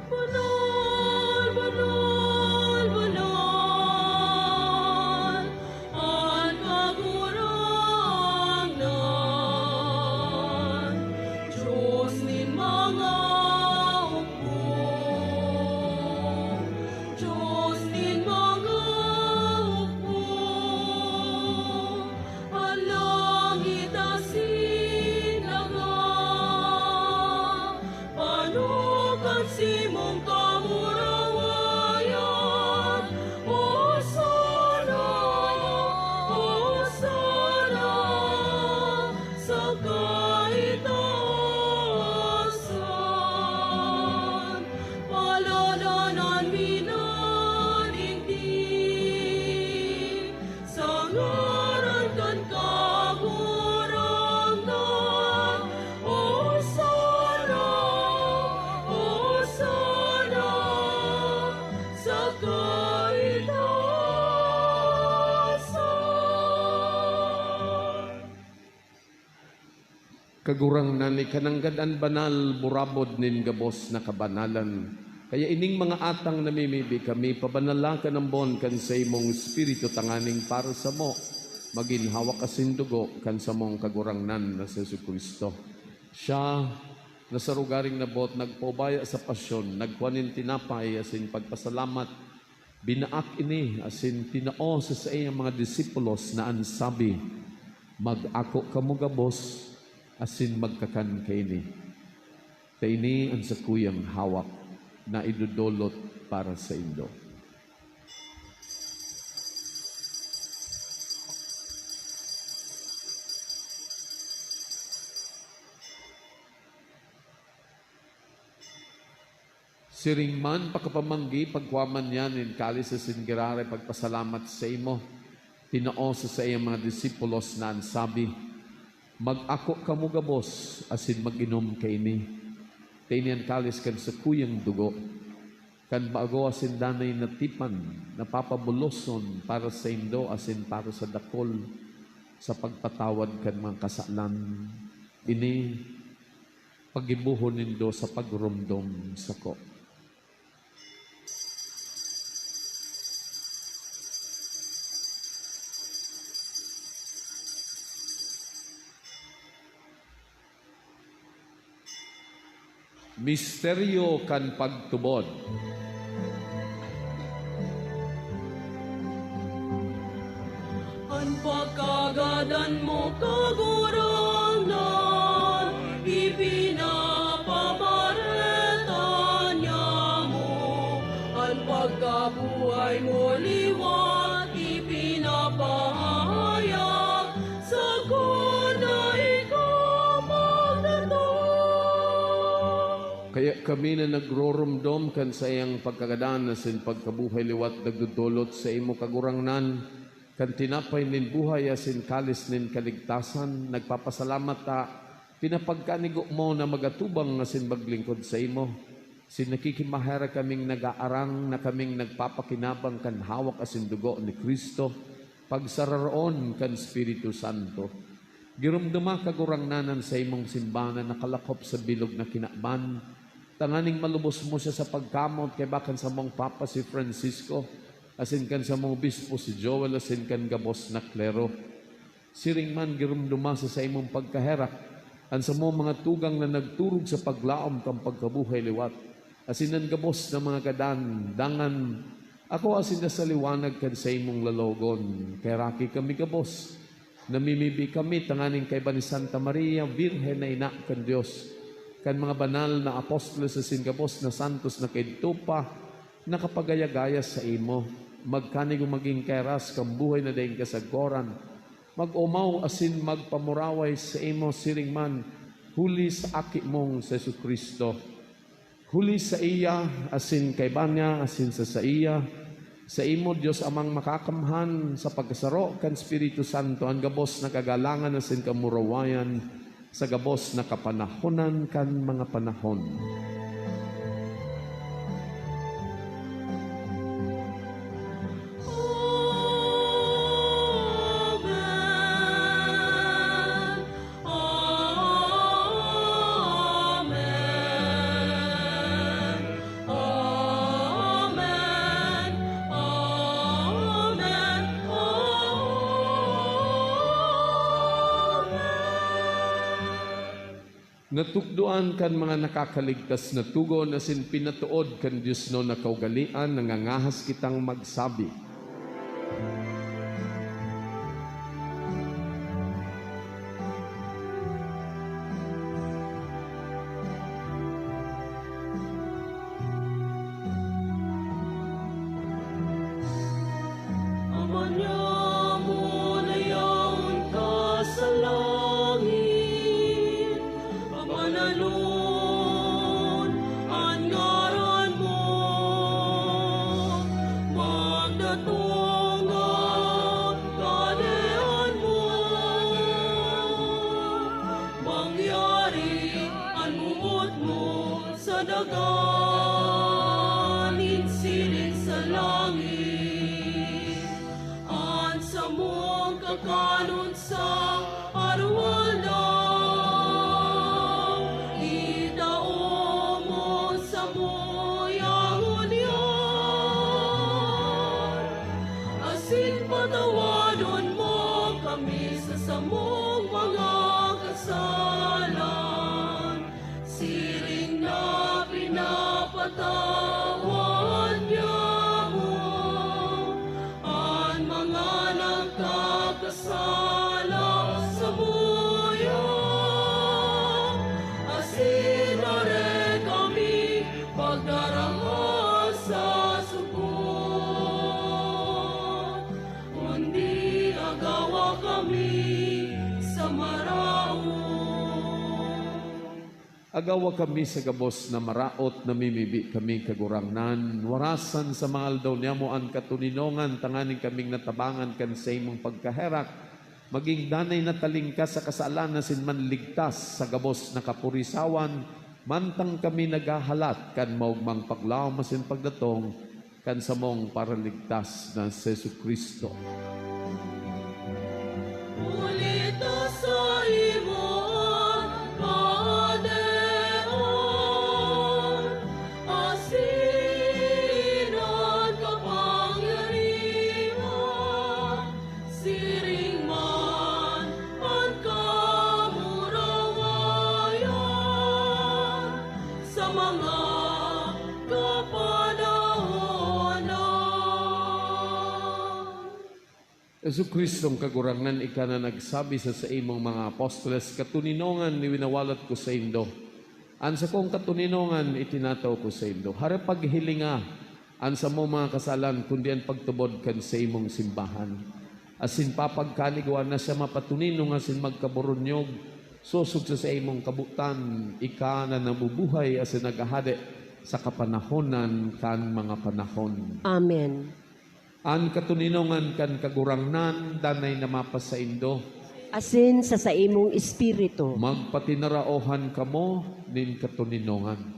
Banal, banal, banal, an Kagurangnan, Dios nin mga hukbo, Dios nin mga hukbo. An langit asin daga, pano kan simong kamurawayan. Hosana, Hosana sa kaitaasan. Paladanan mi na digdi sa ngaran kan Kagurangnan. Hosana, Hosana sa kaitaasan. Kagurangnan, ika nanggad an banal, burabod nin gabos na kabanalan. Kaya ining mga atang namimibi kami, pabanala kan ambon kan saimong Espiritu tanganing para samo magin hawak asin dugo kan samong Kagurangnan na si Jesu-Cristo. Siya, na sa rogaring nabot, nagpaubaya sa pasyon, nagkua nin tinapay asin pagpasalamat, binaak ini asin tinao sa saiyang mga disipulos na an sabi, "Mag-ako kamo gabos asin magkakan kaini. Ta ini an sakuyang hawak na idodolot para saindo." Siring man, pakapamanggi, pagkua man niya nin kalis asin giraray pagpasalamat saimo, tinao sa saiyang mga disipulos na an sabi, "Mag-ako kamo gabos asin mag-inom kaini. Ta ini an kalis kan sakuyang dugo, kan bago asin danay na tipan, na papabuloson para saindo asin para sa dakul sa pagpatawad kan mga kasalan. Ini paggibohon nindo sa pagromdom sako." Misteryo kan pagtubod. An pagkagadan mo, Kagurangnan, ipinapabareta niamo. An pagkabuhay mo liwat, ipinapahayag Kaya kami na nagroromdom kan saiyang pagkagadan asin pagkabuhay liwat nagdodolot sa imo, Kagurangnan, kan tinapay nin buhay asin kalis nin kaligtasan, nagpapasalamat ta, pinapagkanigo mo na magatubang asin maglingkod saimo. Asin nakikimaherak kaming nagaarang na kaming nagpapakinabang kan hawak asin dugo ni Cristo, pagsararoon kan Espiritu Santo. Giromdoma, Kagurangnan, an saimong simbahan na nakalakop sa bilog na kinaban, tanganing malubos mo siya sa pagkamoot kaiba kan samong Papa si Francisco, asin kan samong Obispo si Joel, asin kan gabos na klero. Siring man, giromdoma sa saimong pagkaherak an samong mga tugang na nagturog sa paglaom kan pagkabuhay liwat, asin an gabos na mga gadan, dangan ako asin na sa liwanag kan saimong lalogon. Kaheraki kami gabos. Namimibi kami tanganing kaiba ni Santa Maria, Birhen na Ina kan Dios, kan mga banal na apostoles asin gabos na santos na kaidto pa nakapagayagaya saimo. Magkanigo magin kaheras kan buhay na daing kasagkoran. Mag-omaw asin magpamuraway saimo siring man huli sa Aki mong si Jesu-Cristo. Huli saiya, asin kaiba niya, asin sa saiya, saimo, Dios Amang Makakamhan, sa pagkasaro kan Espiritu Santo, an gabos na kagalangan asin kamurawayan sa gabos na kapanahonan kan mga panahon. Amen. Amen. Amen. Amen. Amen. Natukdoan kan mga nakakaligtas na togon asin pinatood kan diosnon na kaugalean, nangangahas kitang magsabi. Ama niamo na yaon ka sa langit, pabananon an ngaran mo, magdatong an Kahadean mo, mangyari an boot mo sa daga nin siring sa langit. An samong kakanon sa aroaldaw, itao mo samo ngunyan, asin patawadon mo kami sa samong mga kasalan, siring na pinapatawad niamo an mga nagkakasala samuya, asin dai kami pagdaraha sa sugod, kundi agawa kami sa maraot. Agawa kami sa gabos na maraot, namimibi kami, Kagurangnan. Warasan sa mga aldaw niyamo an katoninongan, tanganing kaming natabangan kan saimong pagkaherak, magin danay na talingkas sa kasalan asin manligtas sa gabos na kapurisawan, mantang kami naghahalat kan maogmang paglaom asin pagdatong kan samong Paraligtas na si Jesu-Cristo. Huli ta saimo an kahadean, asin an kapangyarihan, siring man an kamurawayan sa mga kapanahonan. Jesu-Cristong Kagurangnan, ika na nagsabi sa saimong mga apostoles, "Katoninongan winawalat ko saindo, an sakong katoninongan itinatao ko saindo." Hare paghilinga an samong mga kasalan, kundi an pagtubod kan saimong simbahan. Asin papagkanigwa na siya mapatoninong asin magkaburunyog, Sosog sa saimong kabotan, ika na nabubuhay asin naghahade sa kapanahonan kan mga panahon. Amen. An katoninongan kan Kagurangnan danay na mapasaindo. Asin sa saimong espiritu. Magpatinaraohan kamo nin katoninongan.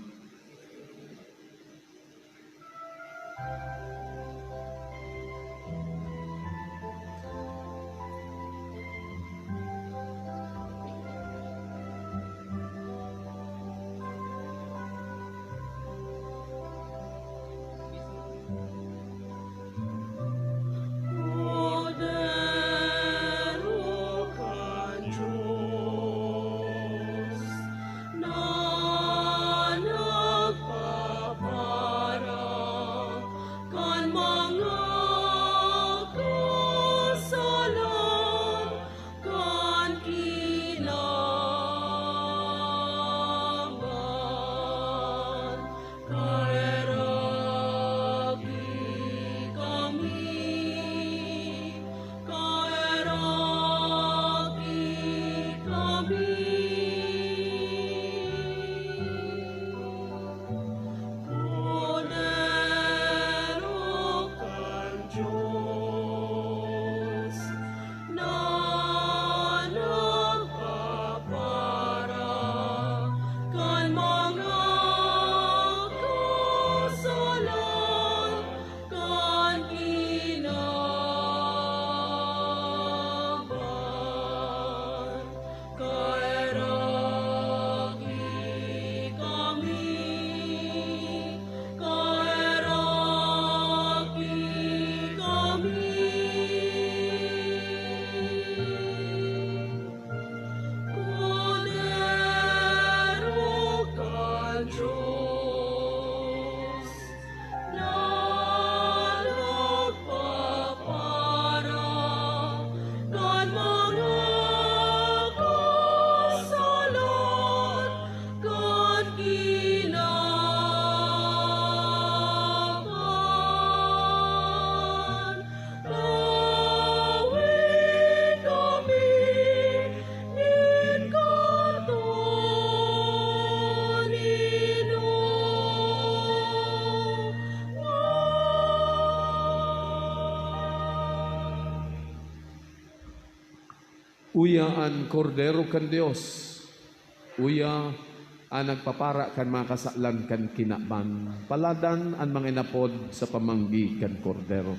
Kordero kan Dios na nagpapara kan mga kasalan kan kinaban. Kaheraki kami, kaheraki kami. Kordero kan Dios na nagpapara kan mga kasalan kan kinaban. Kaheraki kami, kaheraki kami. Kordero kan Dios na nagpapara kan mga kasalan kan kinaban. Tawe kami nin katoninongan. Uya an Kordero kan Dios. Uya an nagpapara kan mga kasalan kan kinaban. Paladan an mga inapod sa pamanggi kan Kordero.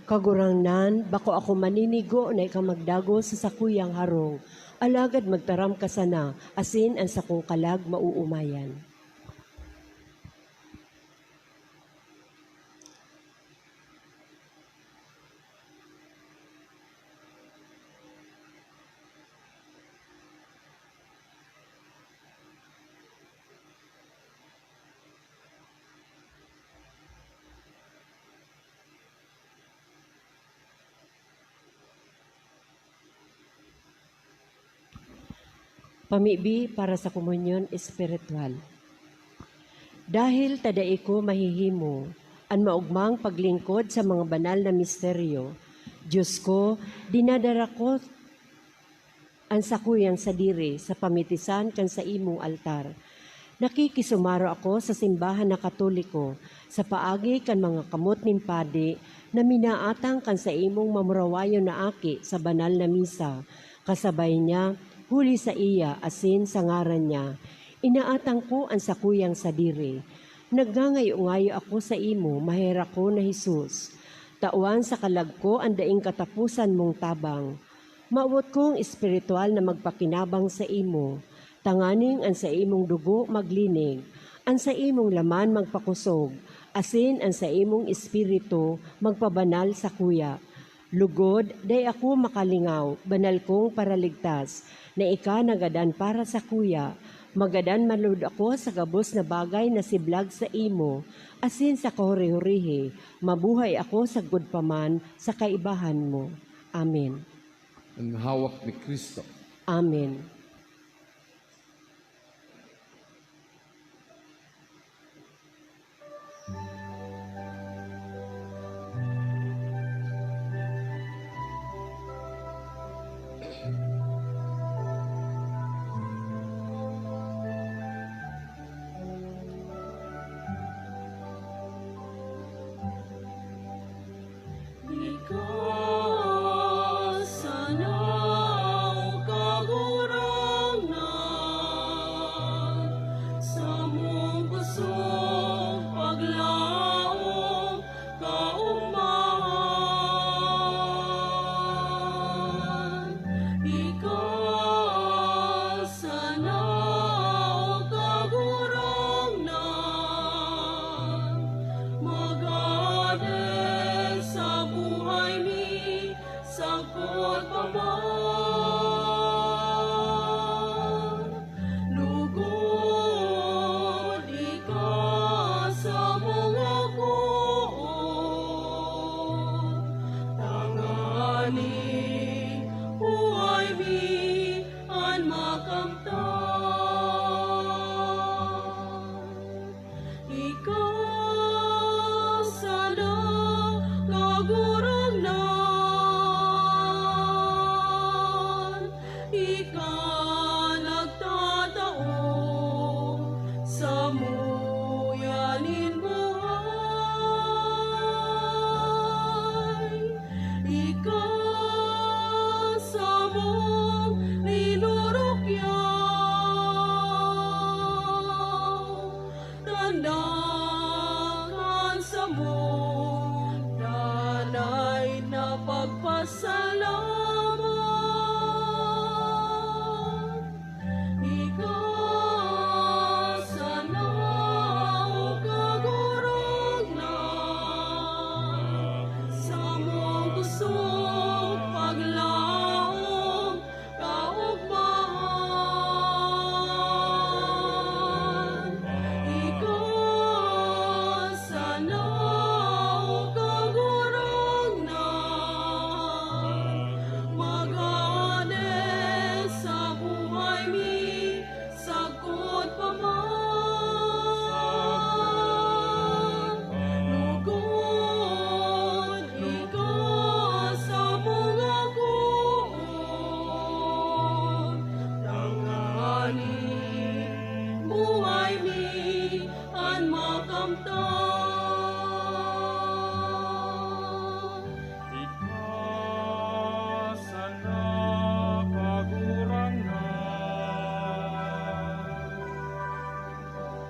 Kagurangnan, bako ako maninigo na ika magdagos sa sakuyang harong, alagad magtaram ka sana, asin an sakong kalag maoomayan. Pamibi para sa komunyon espiritual. Dahil ta dai ko mahihimo an maogmang paglingkod sa mga banal na misteryo, Diyos ko, dinadara ko an sakuyang sadiri sa pamitisan kan saimong altar. Nakikisumaro ako sa simbahan na Katoliko sa paagi kan mga kamot nin padi na minaatang kan saimong mamurawayon na aki sa banal na misa, kasabay niya, huli saiya asin sa ngaran niya. Inaatang ko an sakuyang sadiri. Nagngangayo-ngayo ako saimo, maherako na Jesus. Tawan sa kalag ko an daing kataposan mong tabang. Mawot kong espiritual na magpakinabang saimo, tanganing an saimong dugo maglinig, an saimong laman magpakosog, asin an saimong espiritu magpabanal sakuya. Lugod, dai ako makalingaw, banal kong Paraligtas, na ika nagadan para sakuya. Magadan man lud ako sa gabos na bagay na siblag saimo, asin sa kahuri-hurihi, mabuhay ako sagkod pa man sa kaibahan mo. Amen. An hawak ni Cristo. Amen. Ika sana, Kagurangnan,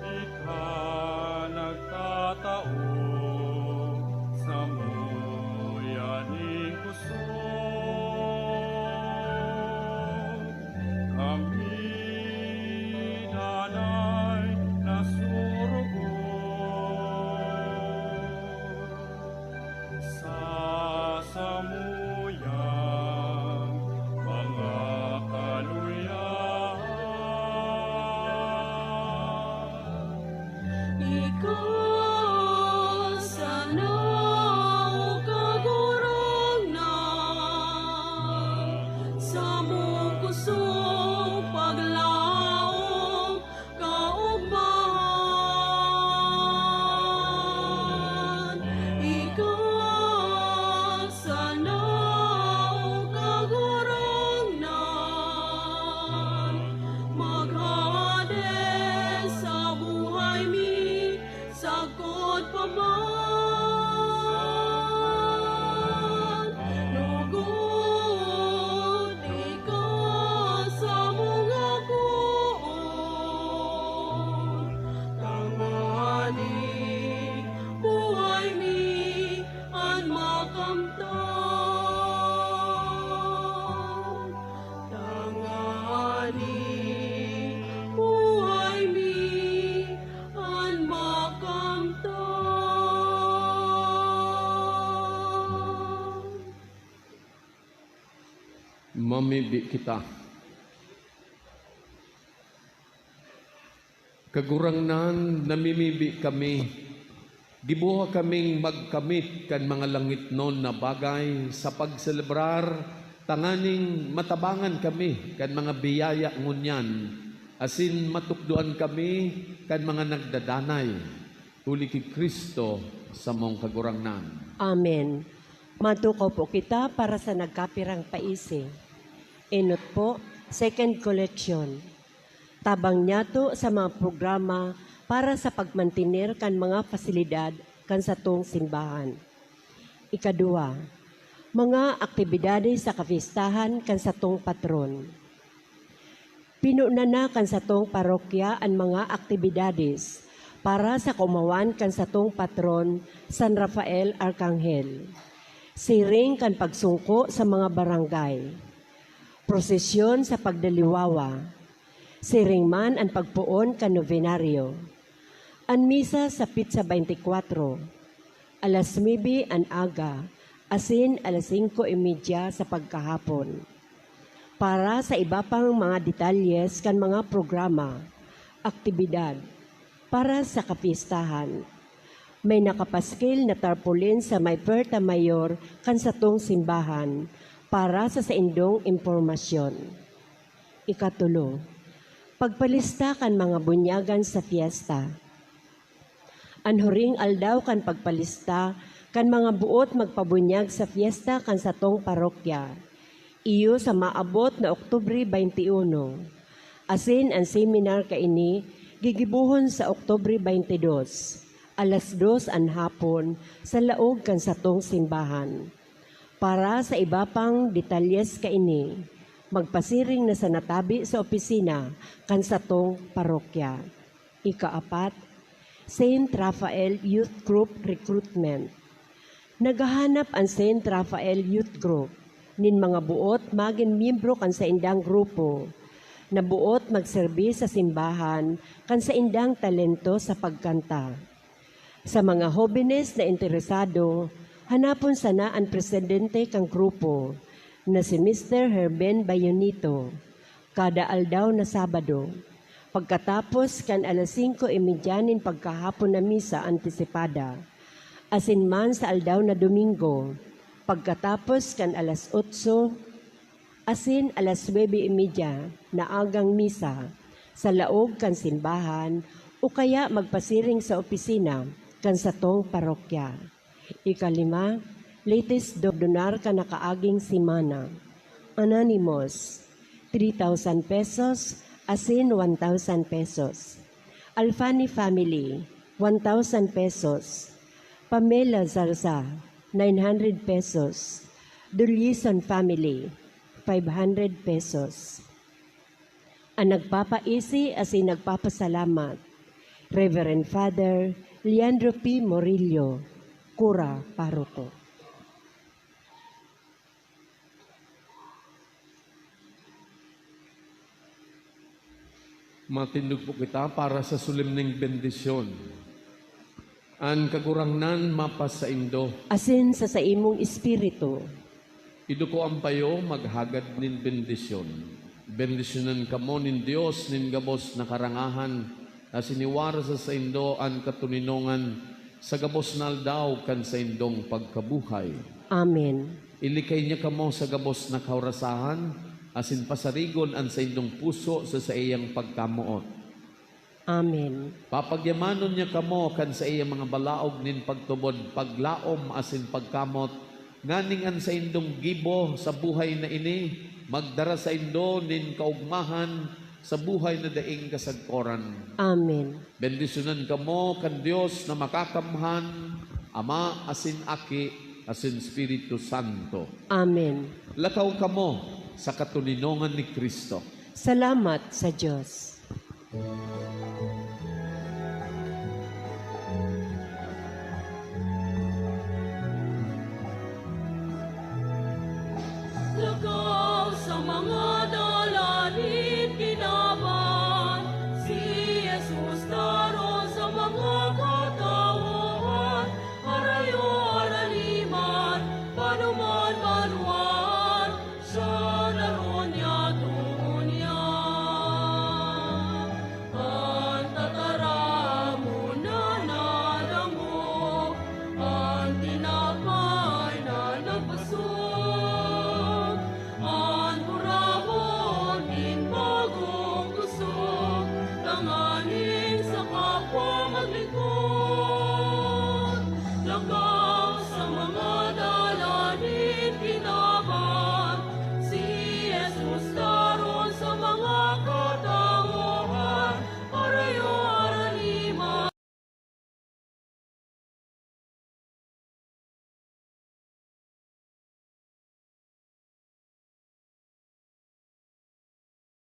ika nagtatao sa muya ning kusog. Kami danay na sorogoon sa samuyang mga kaluyahan. Ika sana, O Kagurangnan, samong kusog paglaom kaogmahan. Ika sana, O Kagurangnan, maghade sa buhay mi sagkod pa man. Lugod ika sa mga poon, tanganing buhay mi an makamtan. Tanganing buhay mi an makamtan. Mamibi kita. Kagurangnan, namimibi kami. Giboha kaming magkamit kan mga langitnon na bagay sa pagselebrar, tanganing matabangan kami kan mga biyaya ngunyan, asin matukdoan kami kan mga nagdadanay, huli ki Cristo, samong Kagurangnan. Amen. Matukaw po kita para sa nagkapirang paisi. Enot po, second collection. Tabang niyato sa mga programa para sa pagmantener kan mga pasilidad kan satong simbahan. Ikaduwa, mga aktibidades sa kapistahan kan satong patron. Pinuna na kan satong parokya an mga aktibidades para sa kaomawan kan satong patron, San Rafael Arkanghel. Siring kan pagsungko sa mga barangay, prosesyon sa pagdaliwawa, siring man an pagpoon kan nobenaryo. An misa sa petsa twenty-four, alas nuebe an aga, asin alas singko y media sa pagkahapon. Para sa iba pang mga detalyes kan mga programa, aktibidad para sa kapistahan, may nakapaskil na tarpaulin sa may puerta mayor kan satong simbahan para sa saindong impormasyon. Ikatulo, pagpalista kan mga bunyagan sa fiesta. An huring aldaw kan pagpalista kan mga buot magpabunyag sa fiesta kan satong parokya, iyo sa maabot na Oktubre twenty-one. Asin an seminar kaini gigibohon sa Oktubre twenty-two, alas dos an hapon, sa laog kan satong simbahan. Para sa iba pang detalyes kaini, magpasiring na sa natabi sa opisina kan satong parokya. Ikaapat, Saint Raphael Youth Group Recruitment. Naghahanap an Saint Raphael Youth Group nin mga buot magin miyembro kan saindang grupo, na buot magserbi sa simbahan kan saindang talento sa pagkanta. Sa mga hobenes na interesado, hanapon sana an presidente kan grupo, na si Mister Herben Bayonito, kada aldaw na Sabado, pagkatapos kan alas singko y media nin pagkahapon na misa antisipada, asin man sa aldaw na Domingo, pagkatapos kan alas otso asin alas nuebe y media na agang misa sa laog kan simbahan o kaya magpasiring sa opisina kan satong parokya. Ikalima, latest dodonar kan nakaaging semana. Anonymous, three thousand pesos asin one thousand pesos. Alfani family, one thousand pesos. Pamela Zarza, nine hundred pesos. Dulison family, five hundred pesos. An nagpapaisi asin nagpapasalamat, Reverend Father Leandro P. Morillo, Kura, Paroko. Matindog po kita para sa solemneng bendisyon. An Kagurangnan mapasaindo. Asin sa saimong espiritu. Iduko an payo, maghagad nin bendisyon. Bendisyonan kamo nin Dios nin gabos na karangahan, asin iwara sa saindo an katoninongan sa gabos na aldaw kan saindong pagkabuhay. Amen. Ilikay niya kamo sa gabos na kahorasahan, asin pasarigon an saindong puso sa saiyang pagkamoot. Amen. Papagyamanon niya kamo kan saiyang mga balaog nin pagtubod, paglaom, asin pagkamot, nganing an saindong gibo sa buhay na ini magdara saindo nin kaogmahan sa buhay na daing kasagkoran. Amen. Bendisyonan kamo kan Dios na Makakamhan, Ama asin Aki asin Espiritu Santo. Amen. Lakaw kamo sa katoninongan ni Cristo. Salamat sa Dios. Lakaw sa mga